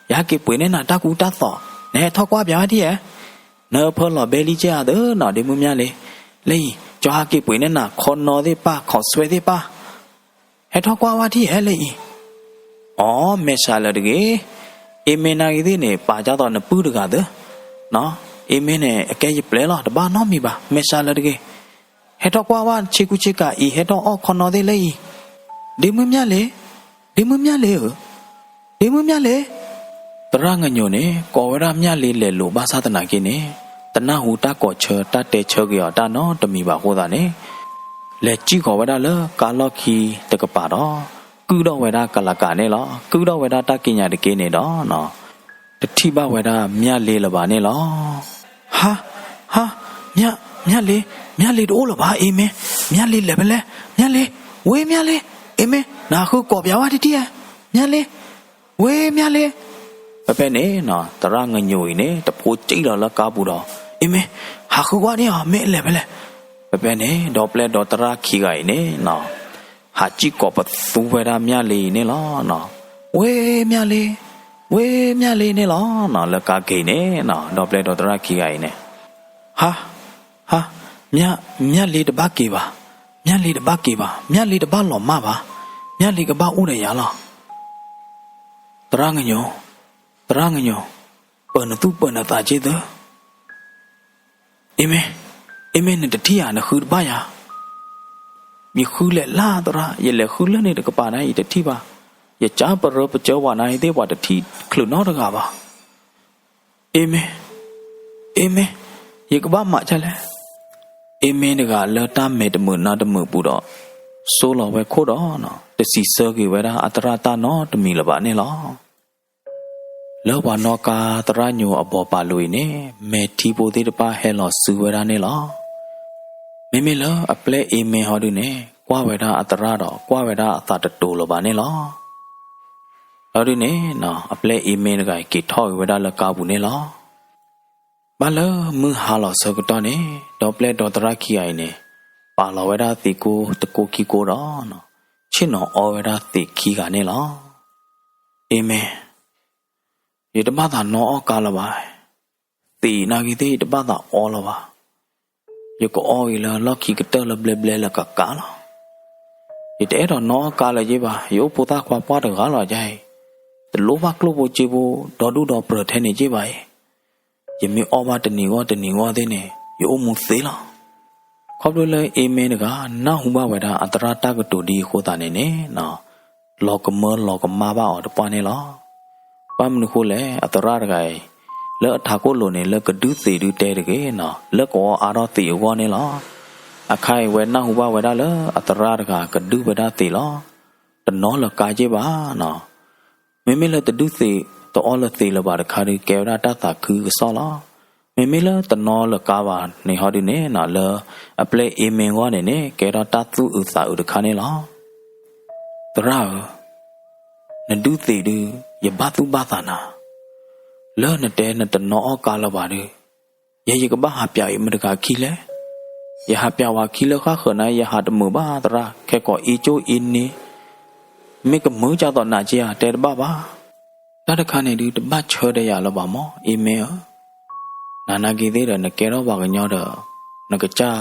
ယဟးက့ၤပှ့ၤန့ၢ်နၤတၢ်ကူတၢ်သိး, နဟဲထီၣ်ကွၢ်ပၠးဝဲဒ်ယဲ, နဖၢလီၤဘဲလံကဲဧါသနီၤ, ဒ့မုၣ်မၠၣ်လ့, လၢအံၤ, ကၠီၤဟးက့ၤပှ့ၤန့ၢ်နၤ ခီနီသ့ၣ်တဖၣ် ခီဆွဲသ့ၣ်တဖၣ်, ဟဲထီၣ်ကွၢ်ဝဲဒ်ယဲလၢအံၤ, အိ မဲာ်ဆှးလၢာ်တဂ့ၤ, အ့မ့ၢ်နာ်ဂ့ၤသ့ၣ်န့ၣ် ပာ်ကၢ်သိးနပုၢ်တဂၤသၢ, အ့မ့ၢ်န့ၣ် အကဲယပျဲၢ်လီၤ, တဘၣ်နီတမံၤဘၣ်, မဲာ်ဆှးလၢာ်တဂ့ၤ, ဟဲထီၣ်ကွၢ်ဝဲဆ့ကူဆ့ကၤအံၤ ဟဲထီၣ်အီၣ်ခီနီသ့ၣ်လၢအံၤ, ဒ့မုၣ်မၠၣ်လ့, ဒ့မုၣ်မၠၣ်လ့ဧၢ, ဒ့မုၣ်မၠၣ်လ့, သရၣ်ငညိၤန့ၣ် ကိးဝဲဒၣ်မၠၣ်လ့လဲၤလိာ်ဘၣ်ဆၣ်သနာ်က့န့ၣ်, တနၢ်ဟူတၢ်ကိးဆၢတၢ်တဲဆၢက့ၤအီၤတၢ်နီတမံၤဘၣ်အဃိသတးန့ၣ်, လဲၤစံၣ်ဃီၤဝဲဒၣ်လၢကါလီၢ်ခံတကပၤဒီး, ကုၢ်ထီၣ်ဝဲဒၣ်ကလၤကၤန့ၣ်လီၤ. ကုၢ်ထီၣ်ဝဲဒၣ်တၢ်ကံးညာ်တက့ၢ်န့ၣ်ဒီး တထံၣ်ဘၣ်ဝဲဒၣ်မၠၣ်လ့လၢၤဘၣ်န့ၣ်လီၤ. ဟါ, ဟါ, မၠၣ်, မၠၣ်လ့, မၠၣ်လ့တအိၣ်လၢၤဘၣ်, အ့မ့ၢ်, မၠၣ်လ့လဲၤဖဲလဲၣ်, မၠၣ်လ့, ဝ့ မၠၣ်လ့, အ့မ့ၢ် နဟးဃုကိးပၠးဝဲတထံၣ်ဧါ, မၠၣ်လ့, ဝ့ မၠၣ်လ့, ဖဲဖဲန့ၣ်နီၤ သရၣ်ငညိၤအံၤန့ၣ် တဖိစံၣ်လီၤလၢကါပူၤဒီး, အ့မ့ၢ်, ဟးဃုကွၢ်န့ၢ်အီၤ မ့ၢ်အလဲၤဖဲလဲၣ်. ဖဲဖဲန့ၣ် ဒီပျဲၢ်ဒီသရၣ်ခံဂၤအံၤန့ၣ်နီၤ ဟးစံၣ်ကိးပသူဝဲဒၣ်မၠၣ်လ့အံၤန့ၣ်လီၤ. ဝ့ မၠၣ်လ့, ဝ့ မၠၣ်လ့န့ၣ်လီၤ. လၢကါက့ၤန့ၣ်နီၤ ဒီပျဲၢ်ဒီသရၣ်ခံဂၤအံၤန့ၣ်, ဟါ, ဟါ, မၠၣ်, မၠၣ်လ့တဘၣ်က့ၤဘၣ်, မၠၣ်လ့တဘၣ်က့ၤဘၣ်, မၠၣ်လ့တဘၣ်လီၤမၢ်ဘၣ်, မၠၣ်လ့ကဘၣ်အိၣ်ဒီးယၤလီၤ. သရၣ်ငညိၤ, သရၣ်ငညိၤ, ပၢၤနသူၣ်ပၢၤနသးက့သၢ အ့မ့ၢ်, အ့မ့ၢ်နတထံၣ်ဧါ နဃုတဘၣ်ယၤ. ယဃုလဲၤလၢ်သရၣ်, ယလဲၤဃုလၢန့ၣ်တကပၤန့ၣ် ယတထံၣ်ဘၣ်. ယကၢ်ပရၢပစၢၤဝဲန့ၣ်သ့ၣ်ပှၤတထံၣ်ချုးနီတဂၤဘၣ်. အ့မ့ၢ်, အ့မ့ၢ်, ယကဘၣ်မၤဒ်လဲၣ်. အ့မ့ၢ်တဂၤလၢတၢ်မဲာ်တမုာ်နီတမုာ်ပူၤဒီး စိလီၤဝဲခိၣ်ဒီး တစံးဆၢက့ၤဝဲဒၣ်အသရၣ်တၢ်နီတမံၤလၢၤဘၣ်န့ၣ်လီၤ. လၢပှၤနီၣ်ကါသရၣ်ညိၤအဘီပာ်လိၤအံၤန့ၣ် မဲာ်ထံဖိသ့ၣ်တဖၣ်ဟဲလီၤစုဝဲဒၣ်န့ၣ်လီၤ. မ့မ့ၢ်လၢအပျဲၢ်အ့မ့ၢ်ဟီဒုန့ၣ် ကွၢ်ဝဲဒၣ်အသရၣ်ဒီး ကွၢ်ဝဲဒၣ်အသးတတိၤလၢၤဘၣ်န့ၣ်လီၤ. လီၤဒုန့ၣ် အပျဲၢ်အ့မ့ၢ်တဂၤအံၤက့ၤထီၣ်က့ၤဝဲဒၣ်လၢကါပူၤန့ၣ်လီၤ. ဘၣ်လၢမုၢ်ဟါလီၤဆၢကတီၢ်န့ၣ် ဒီပျဲၢ်ဒီသရၣ်ခံဂၤအံၤန့ၣ် ပာ်လီၤဝဲဒၣ်သံးကိတကိးခံကိးဒီး ဆ့ၣ်နီၤအီဝဲဒၣ်သံးခံဂၤန့ၣ်လီၤ. အ့မ့ၢ်, ယတဘၣ်သးနီၣ်အီၣ်ကါလၢၤဘၣ်. သံးနာ်က့သ့ၣ် ယတဘၣ်သးအီလၢၤဘၣ်. ယကအီဂ့ၤလၢလီၢ်ခံကတၢၢ်လၢဘျဲဘျဲလၢကကးလီၤ. ယတအဲၣ်ဒိးနီၣ်အီၣ်ကါလၢၤက့ဘၣ်, ယအိၣ်ဖိသၣ်ခွါပှၢ်တဂၤလီၤဒ်အံၤ, တလိၣ်ဘၣ်ကျိၣ်ဖိစ့ဖိဒီဒူၣ်ဒီပြၢၤထဲန့ၣ်က့ဘၣ်အံၤ, ယမ့ၢ်အီၣ်ဘၣ်တနံၤဂီၢ်တနံၤဂီၢ်သ့ၣ်န့ၣ် ယအိၣ်မူသ့လီၤ. ခီဖျိလၢအ့မ့တဂၤ နၢ်ဟူဘၣ်ဝဲဒၣ်အသရၣ်တၢ်ကတိၤဒ်အံၤအဃိသတးန့ၣ်န့ၣ် လီၤကမၢလီၤကမၣ်ဘၣ်အီၤတပှၢ်န့ၣ်လီၤ. ဘၣ်မနုၤဃိလဲၣ်, အသရၣ်တဂၤအံၤ လၢအထးခိၣ်လိၤန့ၣ် လၢကဒုးသ့ၣ်ဒုးတဲတဂ့ၤနီၤ, လၢကအီအါထီၣ်သ့ၣ်အဂီၢ်န့ၣ်လီၤ. အခါအံၤဝဲနၢ်ဟူဘၣ်ဝဲဒၣ်လၢအသရၣ်တဂၤကဒုးဝဲဒၣ်သ့ၣ်လီၤ. တနီၤလၢၤကါက့ဘၣ်နီၤ. မ့မ့ၢ်လၢတဒုးသ့ၣ်တအီလၢၤသ့ၣ်လၢၤဘၣ်တခါဒီး ကဲဝဲဒၣ်တၢ်သးခုကစီၣ်လီၤ. မ့မ့ၢ်လၢတနီၤလၢၤကါဘၣ်န့ၣ်ဟီဒုန့ၣ်နီၤ, လၢအပျဲၢ်အ့မ့အဂီၢ်န့ၣ်န့ၣ် ကဲထီၣ်တၢ်သူၣ်အုးသးအုးတခါန့ၣ်လီၤ. သရၣ်ဧၢ, နဒုးသ့ၣ်ဒုး ယဘၣ်သူၣ်ဘၣ်သးနၤ, လၢနတဲနတနီၣ်အီၣ်ကါလၢၤဘၣ်ဒီး ယဲယကဘၣ်ဟးပၠးအံၤမတၤတဂၤခံလဲၣ်. ယဟးပၠးဝဲခံလၢဃၣ်ဃၢၤနၤ ယဟးတမုာ်ဘၣ်သရၣ်, ခဲကိာ်အ့ကၠိၣ်အ့န့ၣ် မ့ၢ်ကမုာ်ကၢ်သိးနၤက့ဧါ, တဲတဘၣ်ဘၣ်. တၢ်တခါန့ၣ်ဒုး တဘၣ်ဆၢဒီးယၤလၢၤဘၣ်မၢ် အ့မ့ဧၢ. နၤနာ်က့သ့ၣ်ဒီး နကဲထီၣ်ပှၤကညီဒီး နကစၢ်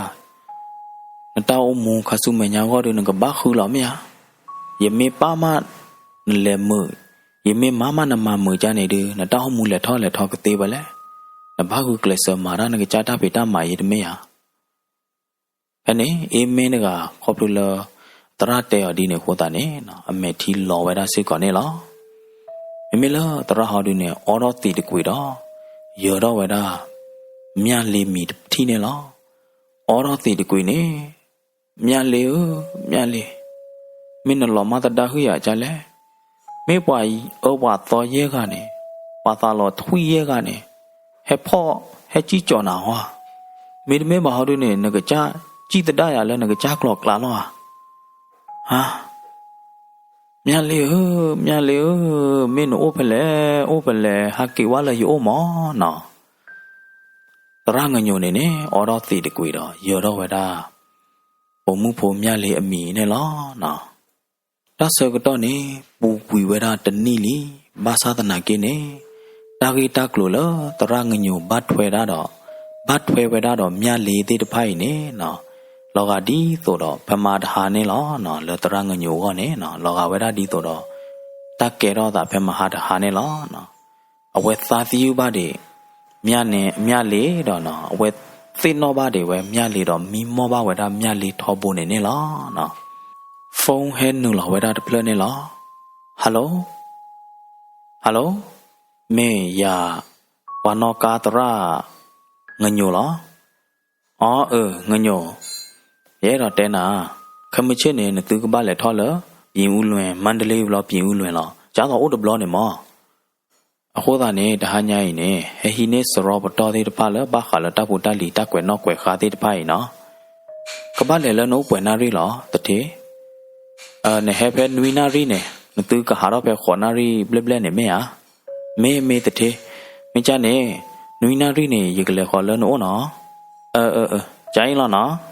နတၢ်အိၣ်မူခါဆူမဲာ်ညါအဂီၢ်ဒီး နကဘၣ်ဃုလီၤမ့ၢ်ဧါ. ယမ့ၢ်ပၢ်မးနလဲၤမုာ်, ယမ့ၢ်မါမးနမၤမုာ်ကၢ်န့ၣ်ဒုး နတၢ်အိၣ်မူလဲၤထီၣ်လဲၤထီကသ့ဝဲလဲၣ်. နဘၣ်ဂုာ်ကျဲးစၢးမၤတၢ်နကစၢ်တၢ်ဖံးတၢ်မၤအံၤတမ့ၢ်ဧါ. ဖဲန့ၣ် အ့မ့တဂၤ ခီဖျိလၢသရၣ်တဲအီၤဒ်န့ၣ်အဃိသတးန့ၣ် အမဲာ်ထံလီၤဝဲဒၣ်စ့ၢ်ကီးန့ၣ်လီၤ. မ့မ့ၢ်လၢသရၣ်ဟီဒုန့ၣ် အီထီၣ်သံးတကွံာ်ဒီး ယၢၤထီၣ်ဝဲဒၣ် မၠၣ်လ့မံၤတထံၣ်န့ၣ်လီၤ. အီထီၣ်သံးတကွံာ်န့ၣ်, မၠၣ်လ့ဧၢ, မၠၣ်လ့, မ့ၢ်နလီၤမၢ်သဒါဟုၣ်ယၤကၢ်လဲၣ်. မ့ၢ်ပှၤအၢပှၤသီယဲၢ်ဂၤန့ၣ်, ပှၤသးလီၤထွံၣ်ယဲၢ်ဂၤန့ၣ်, ဟဲဖီၣ်ဟဲစံၣ်ကၠီၤနၤဟီဧါ. မ့တမ့ၢ်ဘၣ်ဟီဒုန့ၣ် နကစၢ်စံၣ်သဒၣ်ယၤလၢနကစၢ်ကျိၤကျါလီၤဧါ. ဟါ, မၠၣ်လ့ဧၢ, မၠၣ်လ့ဧၢ, မ့ၢ်နအိၣ်ဖဲလဲၣ်, အိၣ်ဖဲလဲၣ်, ဟးက့ၤဝဲလၢယအိၣ်မၢ်နီၤ. သရၣ်ငညိၤန့ၣ်န့ၣ် အီထီၣ်သံးတကွံာ်ဒီး ယၢၤထီၣ်ဝဲဒၣ် ပိာ်မုၣ်ဖိမၠၣ်လ့အမံၤန့ၣ်လီၤ. တၢ်ဆၢကတီၢ်န့ၣ် ပူၤကွံာ်ဝဲဒၣ်တနံၣ်လံ. ဘၣ်ဆၣ်သနာ်က့န့ၣ် တၢ်ဂ့ၢ်တၢ်ကျိၤလၢသရၣ်ငညိၤဘၣ်ထွဲဒၣ်ဒီး, ဘၣ်ထွဲဝဲဒၣ်ဒီးမၠၣ်လ့သ့ၣ်တဖၣ်အံၤန့ၣ်နီၤ, လီၤဂာ်ဒ်သိးဒီး ဖဲမဟါတဟါန့ၣ်လီၤ. လၢသရၣ်ငညိၤအဂီၢ်န့ၣ်နီၤ, လီၤဂာ်ဝဲဒၣ်ဒ်သိးဒီး တၢ်ကဲထီၣ်အသးဖဲမဟါတဟါန့ၣ်လီၤ. အဝဲသးသယုၢ်ဘၣ်ဒံး မၠၣ်န့ၣ်, မၠၣ်လ့ဒီးနီၤ, အဝဲသ့ၣ်နီၣ်ဘၣ်ဒံးဝဲမၠၣ်လ့ဒီး မံမီၢ်ဘၣ်ဝဲဒၣ်မၠၣ်လ့ထီဘိန့ၣ်န့ၣ်လီၤ. phone ဟဲနုာ်လီၤဝဲဒၣ်တဖျၢၣ်န့ၣ်လီၤ. Hello, hello, မ့ၢ်ယၤ ပှၤနီၣ်ကါသရၣ် ငညိၤလီၤ. အီ အၢ ငညိၤ, ယအဲၣ်ဒိးတဲနၤ, ခဲမုၢ်ဆ့ၣ်န့ၣ် နသုကဘၣ်လဲၤထီၣ်လၢ ပြင်ဦးလွင်, မန္တလေးဘျီ ပြင်ဦးလွင် လီၤ. ကၢ်သိးအိၣ်တဘျီန့ၣ်မၢ်. အဃိသတးန့ၣ် တဟါညါအံၤန့ၣ် ဟဲဟံးန့ၢ်စရီပတီၢ်သ့ၣ်တဖၣ်လၢ ဘၣ်ဃးလၢတၢ်ဖိတၢ်လံၤ တၢ်ကွဲးနီၣ်ကွဲးဃါသ့ၣ်တဖၣ်အံၤနီၤ. ကဘၣ်လဲၤလၢနအိၣ်ပှဲၤနၣ်ရံၣ်လီၤ သထ့. နဟဲဖဲနွံနၣ်ရံၣ်န့ၣ် နသုကဟးထီၣ်ဖဲဃိးနၣ်ရံၣ်ဘျဲၣ်ဘျဲၣ်န့ၣ်မ့ၢ်ဧါ. မ့ၢ် မ့ၢ်သထ့. မ့ၢ်ကၢ်န့ၣ် နွံနၣ်ရံၣ်န့ၣ် ယကလဲၤဃီၤလၢနအိၣ်နီၤ. အၢ အၢ အၢ ကၢ်အံၤလီၤနီၤ.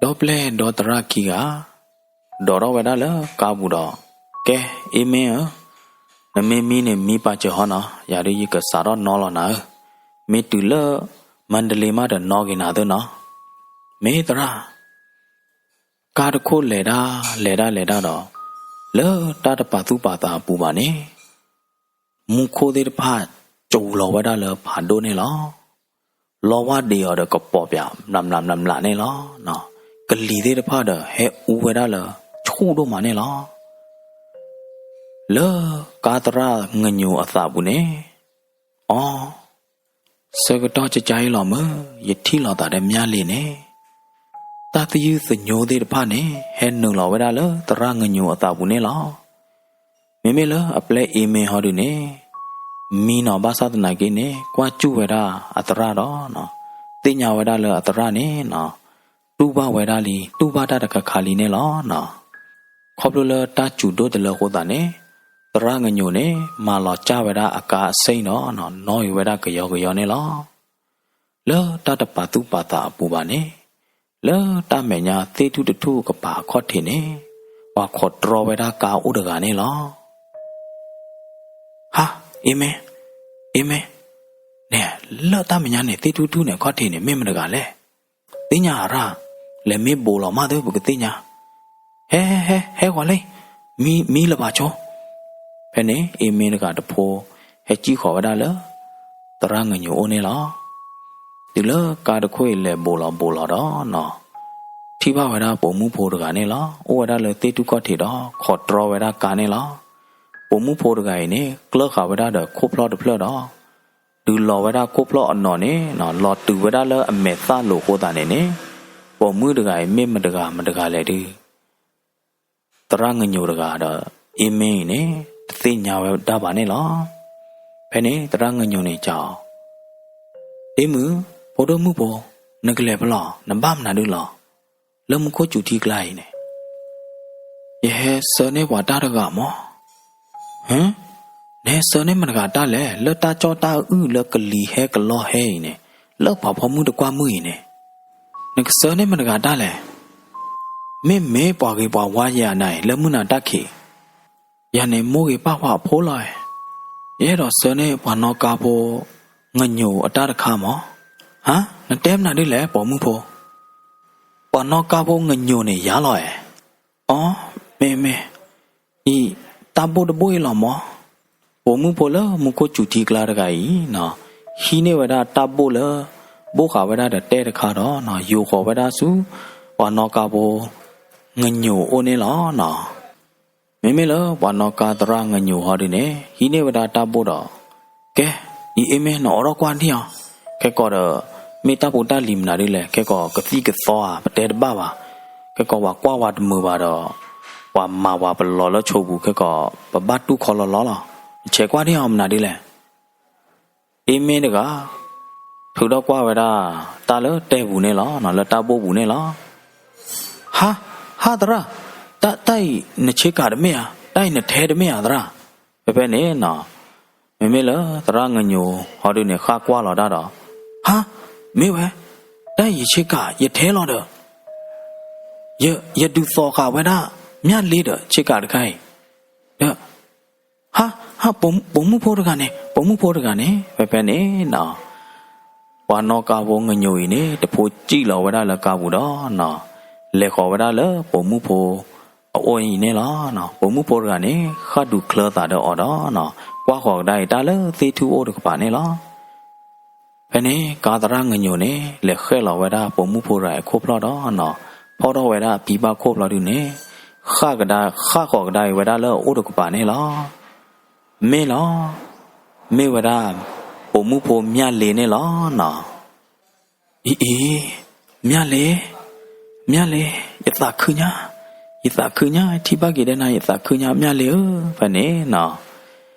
ဒီပျဲၢ်ဒီသရၣ်ခံဂၤ ဒိးထီၣ်ဝဲဒၣ်လၢကါပူၤဒီး, ကဲ အ့မ့ၢ်ဧၢ, နမ့ၢ်မံန့ၣ် မံပာ်စၢၤဟီနီၤ, ယၤဒုးယကစးထီၣ်နီလီၤနၤဧၢ. မ့ၢ်တုၤလၢ မန္တလေးမးဒီးနီၣ်က့ၤနၤသ့နီၤ. မ့ၢ်သရၣ်. ကါတခိၣ်လဲၤဒၣ်လဲၤဒၣ်လဲၤဒၣ်ဒီး လၢတၢ်တပာ်သူၣ်ပာ်သးအပူၤဘၣ်န့ၣ် မူခိၣ်သ့ၣ်တဖၣ် စူၤလီၤဝဲဒၣ်လၢဖးဒိၣ်န့ၣ်လီၤ. လီဝၢ်ဒ့အီၤဒီးကပိာ်ပၠး မျးမျးမျးမျးန့ၣ်လီၤ. ကလံၤသ့ၣ်တဖၣ်ဒီး ဟဲအူဝဲဒၣ်လၢဆူၣ်ဒိၣ်မးန့ၣ်လီၤ. လၢကါသရၣ်ငညိၤအသးပူၤန့ၣ်, အီ ဆၢကတီၢ်ကကါအံၤလီၤမၢ်, ယထံၣ်လီၤသးဒီးမၠၣ်လ့န့ၣ်, တၢ်သယုၢ်သညိသ့ၣ်တဖၣ်န့ၣ် ဟဲနုာ်လီၤဝဲဒၣ်လၢသရၣ်ငညိၤအသးပူၤန့ၣ်လီၤ. မ့မ့ၢ်လၢအပျဲၢ်အ့မ့ၢ်ဟီဒုန့ၣ်, မံနီၤ ဘၣ်ဆၣ်သနာ်က့န့ၣ် ကွၢ်စူၣ်ဝဲဒၣ်အသရၣ်ဒီး သ့ၣ်ညါဝဲဒၣ်လၢအသရၣ်န့ၣ် တူၢ်ဘၣ်ဝဲဒၣ်လံ တူၢ်ဘၣ်တၢ်တခါခါလံန့ၣ်လီၤ. ခီဖျိလၢတၢ်စူၤဒိၣ်တလၢအဃိသတးန့ၣ်, သရၣ်ငညိၤန့ၣ် မၤလီၤစၢ်ဝဲဒၣ်အကါအစ့ၣ်ဒီး နီၣ်အံၤဝဲဒၣ်ကယီကယီန့ၣ်လီၤ. လၢတၢ်တပာ်သူၣ်ပာ်သးအပူၤဘၣ်န့ၣ်, လၢတၢ်မဲာ်ညါသ့ၣ်ထူၣ်တထူၣ်ကပၤအခီၣ်ထံးန့ၣ်, ပှၤခိးတြီဝဲဒၣ်ကါအိၣ်တဂၤန့ၣ်လီၤ. ဟါ, အ့မ့ၢ်, အ့မ့ၢ်, န့ၣ်, လၢတၢ်မဲာ်ညါန့ၣ် သ့ၣ်ထူၣ်ထူၣ်န့ၣ်အခီၣ်ထံးန့ၣ် မ့ၢ်မတဂၤလဲၣ်. သ့ၣ်ညါဧါရၣ်, လဲၤမ့ၢ်ဘိးလီၤမးသ့ၣ်ပကသ့ၣ်ညါ. ဟဲ ဟဲ ဟဲ ဟဲဂီၤလံ, မံ မံလၢၤဘၣ်ဆိ. ဖဲန့ၣ် အ့မ့တဂၤတဖိ ဟဲစံၣ်ဃီၤဝဲဒၣ်လၢ သရၣ်ငညိၤအိၣ်န့ၣ်လီၤ. တုၤလၢကါတခိၣ်အံၤလဲၤဘူးလီၤဘူးလီၤဒီးနီၤ, ထံၣ်ဘၣ်ဝဲဒၣ်ပိာ်မုၣ်ဖိတဂၤန့ၣ်လီၤ. အိၣ်ဝဲဒၣ်လၢသ့ၣ်ထူၣ်ကီၢ်ထံးဒီး ခိးတြီဝဲဒၣ်ကါန့ၣ်လီၤ. ပိာ်မုၣ်ဖိတဂၤအံၤန့ၣ် ကျၢဃာ်ဝဲဒၣ်ဒီးခိၣ်ဖျီၣ်တဖျၢၣ်ဒီး တုၤလီၤဝဲဒၣ်ခိၣ်ဖျီၣ်အနီၢ်န့ၣ်နီၤ, လီၤတုၤဝဲဒၣ်လၢအမဲာ်သၣ်လိၤအဃိသတးန့ၣ်န့ၣ်, ပိာ်မုၣ်တဂၤအံၤမ့ၢ်မတဂၤမတဂၤလဲၣ်ဒုး သရၣ်ငညိၤတဂၤဒီး အ့မ့အံၤန့ၣ် တသ့ၣ်ညါဝဲဒၣ်ဘၣ်န့ၣ်လီၤ. ဖဲန့ၣ် သရၣ်ငညိၤန့ၣ်စံးအီၤ, အ့မုၣ်, ဖိဒိၣ်မုၣ်ဖိ, နကလဲၤဖဲလဲၣ်, နဘၣ်မနုၤဒုးလဲၣ်, လၢမူခိၣ်စူၤထံကျါအံၤန့ၣ် ယဟဲဆှၢန့ၢ်ပှၤတၢ်တဂၤမး. ဟၢ, နဟဲဆှၢန့ၢ်မတဂၤတၢ်လဲၣ်, လၢတၢ်ကၠီၣ်တၢ်အုၣ်လၢကလံၤဟဲကလီဟဲအံၤန့ၣ်, လၢပှၤဖီမုၣ်တကွၢ်မုၣ်အံၤန့ၣ်, နကဆှၢန့ၢ်မတဂၤတၢ်လဲၣ်. မ့မ့ၢ်ပှၤဂ့ၤပှၤဝါယၤနၤအံၤ လၢမုၢ်နၤတၢ်ခံး, ယၤန့ၣ်မိၢ်ဂ့ၤပၢ်ဝါအဖိလီၤ. ယအဲၣ်ဒိးဆှၢန့ၢ်ပှၤနီၣ်ကါဖိ ငညိၤအတၢ်တခါမး. ဟါ, နတဲမနုၤဒ်လဲၣ် ပိာ်မုၣ်ဖိ. ပှၤနီၣ်ကါဖိငညိၤန့ၣ်ယၤလီၤဧါ. အိ, မ့ၢ်မ့ၢ်, အံၤ, တၢ်ဘိၣ်တဘိၣ်အံၤလီၤမး. ပိာ်မုၣ်ဖိလၢမူခိၣ်စူၤထံကျါတဂၤအံၤနီၤ, ဟံးန့ၢ်ဝဲဒၣ်တၢ်ဘိၣ်လၢ ဘိၣ်ဃာ်ဝဲဒၣ်ဒီးတဲတခါဒီးနီၤ, ယိၤဃီၤဝဲဒၣ်ဆူ ပှၤနီၣ်ကါဖိ ငညိၤအိၣ်န့ၣ်လီၤနီၤ. မ့မ့ၢ်လၢပှၤနီၣ်ကါသရၣ်ငညိၤဟီဒုန့ၣ် ဟံးန့ၢ်ဝဲဒၣ်တၢ်ဘိၣ်ဒီး, ကဲ, အံၤအ့မ့ၢ်နအိးထီၣ်ကွၢ်ဒံးအီၤ, ခဲကိာ်ဒီး မ့ၢ်တၢ်ဖိတၢ်လံၤမနုၤဒ်လဲၣ်, ခဲကိာ်ကသံၣ်ကသီဧါ ပတဲတဘၣ်ဘၣ်, ခဲကိာ်ပှၤကွၢ်ဝဲတမုာ်ဘၣ်ဒီး ပှၤမၤဝဲပလီၤလၢဆိပူၤ ခဲကိာ် ပဘၣ်တူၢ်ခီလီၤလီၤလီၤ, နဆဲးကွၢ်ဒံးအီၤမနုၤဒ်လဲၣ်. အ့မ့ၢ်တဂၤ ထုးထီၣ်ကွၢ်ဝဲဒၣ် တၢ်လၢတဲပူၤန့ၣ်လီၤ, လၢတၢ်ဘိၣ်ပူၤန့ၣ်လီၤ. ဟါ, ဟါသရၣ်, တၢ်, တၢ်အံၤနဆ့ကၤတမ့ၢ်ဧါ, တၢ်အံၤနထဲတမ့ၢ်ဧါသရၣ်. ဖဲဖဲန့ၣ်နီၤ, မ့မ့ၢ်လၢသရၣ်ငညိၤဟီဒုန့ၣ် ဃၣ်ကွၢ်လီၤတၢ်ဒီး, ဟါ, မ့ၢ်ဝဲ, တၢ်အံၤယဆ့ကၤ ယထဲလီၤဒီး ယ, ယဒုးသိးဃာ်ဝဲဒၣ် မၠၣ်လ့ဒီးဆ့ကၤတခါအံၤ, ဒီး ဟါ, ဟါ, ပိာ်မုၣ်ဖိတဂၤန့ၣ်, ပိာ်မုၣ်ဖိတဂၤန့ၣ်. ဖဲဖဲန့ၣ်နီၤ, ပှၤနီၣ်ကါဖိငညိၤအံၤန့ၣ် တဖိစံၣ်လီၤဝဲဒၣ်လၢကါပူၤဒီးနီၤ, လဲၤဃီၤဝဲဒၣ်လၢပိာ်မုၣ်ဖိအအိၣ်အံၤန့ၣ်လီၤ. ပိာ်မုၣ်ဖိတဂၤန့ၣ် ဃၣ်ဒူးချၢသးဒီးအီၤဒီးနီၤ, ကွၢ်ဃီၤကဒါအံၤတၢ်လၢသ့ၣ်ထူၣ်အိၣ်တကပၤန့ၣ်လီၤ. ဖဲန့ၣ် ကါသရၣ်ငညိၤန့ၣ် လဲၤဃဲၣ်လီၤဝဲဒၣ်ပိာ်မုၣ်ဖိတဂၤအခိၣ်ဖျီၣ်ဒီးနီၤ, ဖီၣ်ထီၣ်ဝဲဒၣ်အဖံဘၣ်ခိၣ်ဘျီဒုန့ၣ်, ဃၣ်ကဒါ, ဃၣ်ဃီၤကဒါအံၤဝဲဒၣ်လၢအအိၣ်တကပၤန့ၣ်လီၤ. မ့ၢ်လီၤ, မ့ၢ်ဝဲဒၣ် ပိာ်မုၣ်ဖိမၠၣ်လ့န့ၣ်လီၤနီၤ. အံၤအံၤ, မၠၣ်လ့, မၠၣ်လ့, ယသးခုညါ, ယသးခုညါ, ထံၣ်ဘၣ်က့ၤဒီးနၤ ယသးခုညါ မၠၣ်လ့ဧၢ. ဖဲန့ၣ်နီၤ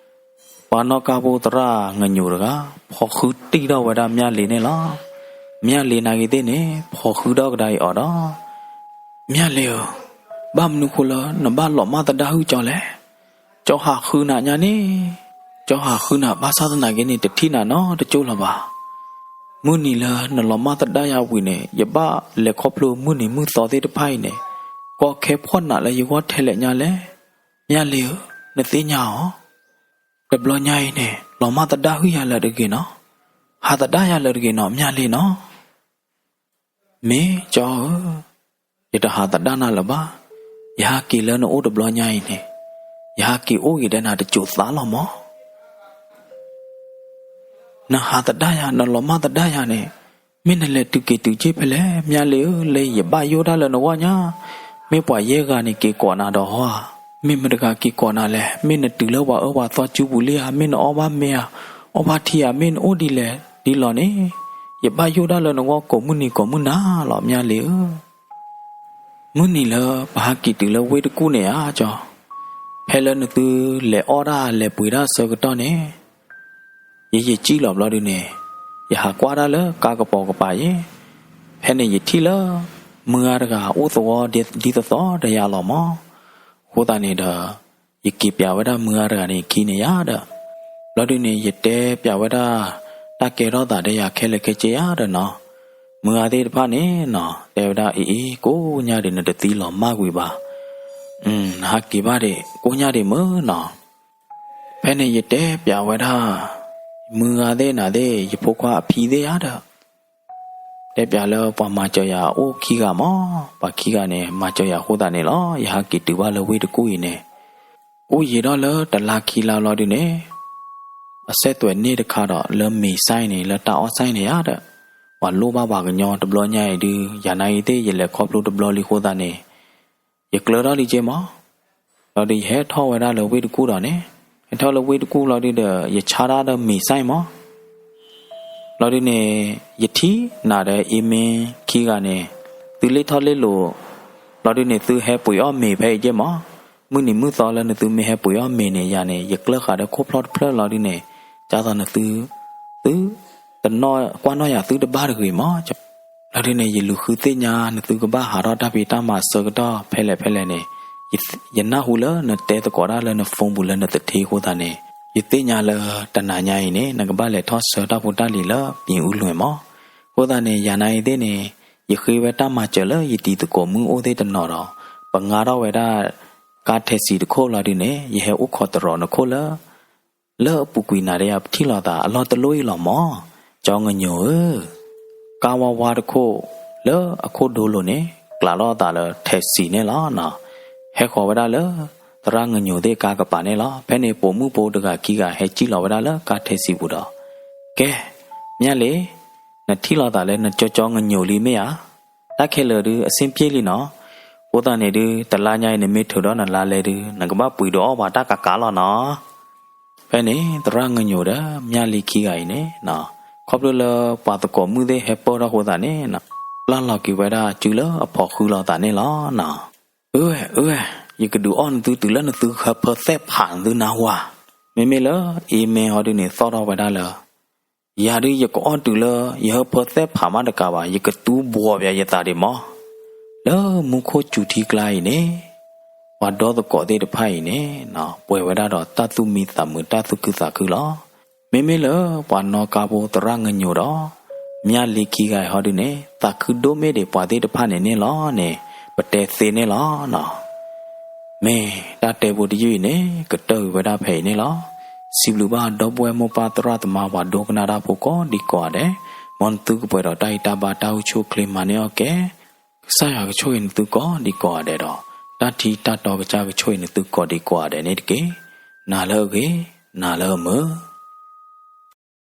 ပှၤနီၣ်ကါဖိသရၣ်ငညိၤတဂၤ ဖီၣ်ဃုတံၢ်ထီၣ်ဝဲဒၣ်မၠၣ်လ့န့ၣ်လီၤ. မၠၣ်လ့နာ်က့ၤသ့ၣ်န့ၣ် ဖီၣ်ဃုထီၣ်ကဒါအံၤအီၤဒီး, မၠၣ်လ့ဧၢ, ဘၣ်မနုၤဃိလၢနဘၣ်လီၤမၢ်သဒါဟုၣ်ကၠီလဲၣ်. ကၠီဟးဃုနၤညါန့ၣ်, ကၠီဟးဃုနၤဘၣ်ဆၣ်သနာ်က့န့ၣ် တထံၣ်နၤနီတကၠိၢ်လၢၤဘၣ်. မုၢ်နံၤလၢနလီၤမၢ်သဒါယၤဝံၤန့ၣ် ယဘၣ်လဲၤခီဖျိမုၢ်နံၤမုၢ်သီသ့ၣ်တဖၣ်အံၤန့ၣ်, ကီခဲဖှီၣ်နးလၢယဂီၢ်ထဲလဲၣ်ညါလဲၣ်. မၠၣ်လ့ဧၢ, နသ့ၣ်ညါအီၤ, တဘျီညါအံၤန့ၣ် လီၤမၢ်သဒါဟုၣ်ယၤလၢာ်တဂ့ၤနီၤ, ဟးသဒါယၤလၢာ်တဂ့ၤနီၤ မၠၣ်လ့နီၤ. မ့ၢ်ကၠီဧၢ, ယတဟးသဒါနၤလၢၤဘၣ်. ယဟးက့ၤလၢနအိၣ်တဘျီညါအံၤန့ၣ်, ယဟးက့ၤအိၣ်ဂ့ၤဒီးနၤတစိၤသးလီၤမး. နဟးသဒါယၤ နလီၤမၢ်သဒါယၤန့ၣ်, မ့ၢ်နလဲၤတုၤက့ၤတုၤက့ၤဖဲလဲၣ် မၠၣ်လ့ဧၢ, လၢယဘၣ်ယိၣ်တၢ်လၢနဂီၢ်ညါ. မ့ၢ်ပှၤယဲၢ်ဂၤန့ၣ်က့ၤကိးနၤဒီးဟီဧါ, မ့ၢ်မတဂၤက့ၤကိးနၤလဲၣ်. မ့ၢ်နတုၤလၢပှၤအၢပှၤသီစုပူၤလံဧါ, မ့ၢ်နအီၣ်ဘၣ်မ့ၤဧါ, အီၣ်ဘၣ်ထံဧါ, မ့ၢ်နအိၣ်ဒ်လဲၣ်ဒ်လဲၣ်န့ၣ်, ယဘၣ်ယိၣ်တၢ်လၢနဂီၢ်ကိးမုၢ်နံၤကိးမုၢ်နၤလီၤ မၠၣ်လ့ဧၢ. မုၢ်နံၤလၢပဟးက့ၤတုၤလၢဝ့ၢ်တကူၣ်န့ၣ်ဧါကၠီ, ဖဲလၢနသုလဲၤအီၣ်တၢ်လဲၤပှ့ၤတၢ်ဆၢကတီၢ်န့ၣ်, ယယစံၣ်လီၤဘျီဒုန့ၣ်, ယဟးကွၢ်တၢ်လၢကါကပီၤကပၤယဲ, ဖဲန့ၣ်ယထံၣ်လၢ မုၢ်ဂၤတဂၤအိၣ်သဝီဒ်သိးသိးဒီးယၤလီၤမး. အဃိသတးန့ၣ်ဒီး ယက့ၤပျးဝဲဒၣ်မုၢ်ဂၤတဂၤန့ၣ်အခံန့ၣ်ယၤဒီး, ဘျီဒုန့ၣ် ယတဲပျးဝဲဒၣ် တၢ်ကဲထီၣ်သးဒီးယၤခဲလၢာ်ခဲဆ့ယၤဒီးနီၤ, မုၢ်ဂၤသ့ၣ်တဖၣ်န့ၣ်နီၤ တဲဝဲဒၣ် အ့အ့ ကိးညါဒံးနတသံလီၤမၢ်ကွံာ်ဘၣ်, နဟးက့ၤဘၣ်ဒံး ကိးညါဒံးမုၢ်နီၤ. ဖဲန့ၣ်ယတဲပျးဝဲဒၣ် မုၢ်ဂၤသ့ၣ်နၤသ့ၣ် ယဖိခွါအဖံသ့ၣ်ယၤဒီး တဲပၠးလၢပှၤမၤစၢၤယၤအိၣ်ခံဂၤမး, ပှၤခံဂၤန့ၣ် မၤစၢၤယၤအဃိသတးန့ၣ်လီၤ. ယဟးက့ၤတုၤဘၣ်လၢဝ့ၢ်တကူၣ်အံၤန့ၣ်, အိၣ်ယံာ်ထီၣ်လၢတလါခံလါလီၤဒုန့ၣ်, အစဲးသွဲးန့ၢ်တခါဒီး လၢမ့ၤစဲးန့ၣ် လၢတၢ်အီၣ်စဲးန့ၣ်ဧါဒီး, ပှၤလိၣ်ဘၣ်ပှၤကညီတဘျီညါအံၤဒု, ယၤနာ်အံၤသ့ၣ် ယလဲၤခီဖျိတဘျီလံအဃိသတးန့ၣ်, ယကျၢၤထီၣ်လံက့မး. လီၤဒုး ယဟဲထီၣ်ဝဲဒၣ်လၢဝ့ၢ်တကူၣ်ဒီးန့ၣ်, ဟဲထီၣ်လၢဝ့ၢ်တကူၣ်လီၤဒုးဒီး ယဆါတၢ်ဒီးမ့ၤစဲးမး. လီၤဒုးန့ၣ် ယထံၣ်နၤဒီးအ့မ့ခံဂၤန့ၣ်, သုလ့ၣ်ထီၣ်လ့ၣ်လိၤ, လီၤဒုးန့ၣ် သုဟဲပှ့ၤအီၣ်မ့ၤဖဲအံၤက့မး. မုၢ်နံၤမုၢ်သီလၢနသုမ့ၢ်ဟဲပှ့ၤအီၣ်မ့ၤန့ၣ် ယၤန့ၣ် ယကျၢၤဃာ်ဒီးခိၣ်ဖျီၣ်တဖျၢၣ်လီၤဒုးန့ၣ်, ဒ်သိးနသု, သု, တနီၣ်ကွၢ်နီၣ်ယၤသုတဘၣ်တဂ့ၤမး. လီၤဒုးန့ၣ် ယလူၤဃုသ့ၣ်ညါ နသုကဘၣ်ဟးထီၣ်တၢ်ဖံးတၢ်မၤအဆၢကတီၢ်ဖဲလဲၣ်ဖဲလဲၣ်န့ၣ်, ယ, ယနၢ်ဟူလၢနတဲသကိးတၢ်လၢန phone ပူၤလၢနသထ့အဃိသတးန့ၣ်, ယသ့ၣ်ညါလၢတနၤညါအံၤန့ၣ် နကဘၣ်လဲၤထီၣ်ဆှၢတၢ်ဖိတၢ်လံၤလၢ ပြင်ဦးလွင် မး. အဃိသတးန့ၣ် ယၤနာ်အံၤသ့ၣ်န့ၣ်, ယဃ့ဝဲတၢ်မၤစၢၤလၢယတံၤသကိးမုၣ်အိၣ်သ့ၣ်တနီၤဒီး, ပငါထီၣ်ဝဲဒၣ် ကါထဲးစံးတခိၣ်လီၤဒုးန့ၣ် ယဟဲအိၣ်ခိးတရီးနခိၣ်လၢ လၢအပူၤကွံာ်နၤဒီးယၤပထံၣ်လိာ်သးအလီၢ်တလီၢ်အံၤလီၤမး, ကၠီငညိၤဧၢ. ကါဝါဝါတခိၣ်လၢအခိၣ်ဒိလိၤန့ၣ် ကျးလိာ်သးလၢထဲးစံးန့ၣ်လီၤ. ဟဲဃီၤဝဲဒၣ်လၢ သရၣ်ငညိၤသ့ၣ်ကါကပၤန့ၣ်လီၤ. ဖဲန့ၣ်ပိာ်မုၣ်ဖိတဂၤခံဂၤဟဲစံၣ်လီၤဝဲဒၣ်လၢကါထဲးစံးပူၤဒီး, ကဲ, မၠၣ်လံၤ, နထံၣ်လိာ်သးလၢနကၠီကၠီငညိၤလံမ့ၢ်ဧါ. တၢ်ခဲလၢာ်ဒုး အဆင်ပြေလံနီၤ. အဃိသတးန့ၣ်ဒုး တလါညါအံၤနမ့ၢ်ထုးဒီးနလါလဲဒုး နကဘၣ်ပှ့ၤဒုးအီၣ်ပှၤတၢ်ကးကးလီၤနီၤ. ဖဲန့ၣ် သရၣ်ငညိၤဒီး မၠၣ်လံၤခံဂၤအံၤန့ၣ်, ခီဖျိလၢပှၤသကိးမုၣ်သ့ၣ်ဟဲပၢၢ်ထီၣ်အဃိသတးန့ၣ်, ပျၢ်လီၤက့ၤဝဲဒၣ်စုလၢအဖိးဃုလိာ်သးန့ၣ်လီၤနီၤ. အၢ, အၢ, ယကဒုးအီၣ်နသုတုၤလၢနသုဟၢဖၢသဲးဖးနသုနၢ်ဟူဧါ. မ့မ့ၢ်လၢ အ့မ့ဟီဒုန့ၣ် သီၣ်ထီၣ်ဝဲဒၣ်လၢ ယၤဒုးယကအီၣ်တုၤလၢ ယဟၢဖၢသဲးဖးမးတကးဘၣ် ယကတူၢ်ဘှီးပယၤယသးဒံးမး. လၢမူခိၣ်စူၤထံကျါအံၤန့ၣ်, ပှၤဒီသကိးသ့ၣ်တဖၣ်အံၤန့ၣ်, ပှဲၤဝဲဒၣ်ဒီးတၢ်သူၣ်မံသးမုာ်တၢ်သူၣ်ခုသးခုလီၤ. မ့မ့ၢ်လၢပှၤနီၣ်ကါဖိသရၣ်ငညိၤဒီး မၠၣ်လံၤခံဂၤအံၤဟီဒုန့ၣ် သးခုဒိၣ်မ့ၢ်ဒံးပှၤသ့ၣ်တဖၣ်န့ၣ်န့ၣ်လီၤန့ၣ်, ပတဲသ့န့ၣ်လီၤနီၤ. မ့ၢ်တၢ်တဲဖိတယုၢ်အံၤန့ၣ် ကတၢၢ်ကွံာ်ဝဲဒၣ်ဖဲအံၤန့ၣ်လီၤ. စံးဘျုးဘၣ်ဒီပုၢ်ဝဲၢ်မိၢ်ပၢ်သရၣ်သမါပှၤဒိကနၣ်တၢ်ဖိကိးဒံကိးဂၤဒဲး, မ်နသုကပှဲၤဒီးတၢ်အံၤတၢ်ဘါတၢ်အိၣ်ဆူၣ်အိၣ်ချ့မၤန့ၢ်အီၣ်ကဲ, ကစၢ်ယွၤကဆိၣ်ဂ့ၤနသုကိးဒံကိးဂၤဒဲးဒီး, တၢ်ထံတၢ်တီကစၢ်ကဆိၣ်ဂ့ၤနသုကိးဒံကိးဂၤဒဲးန့ၣ်တက့ၢ်. နၤလၢအဂ့ၤ, နၤလၢအမုာ်.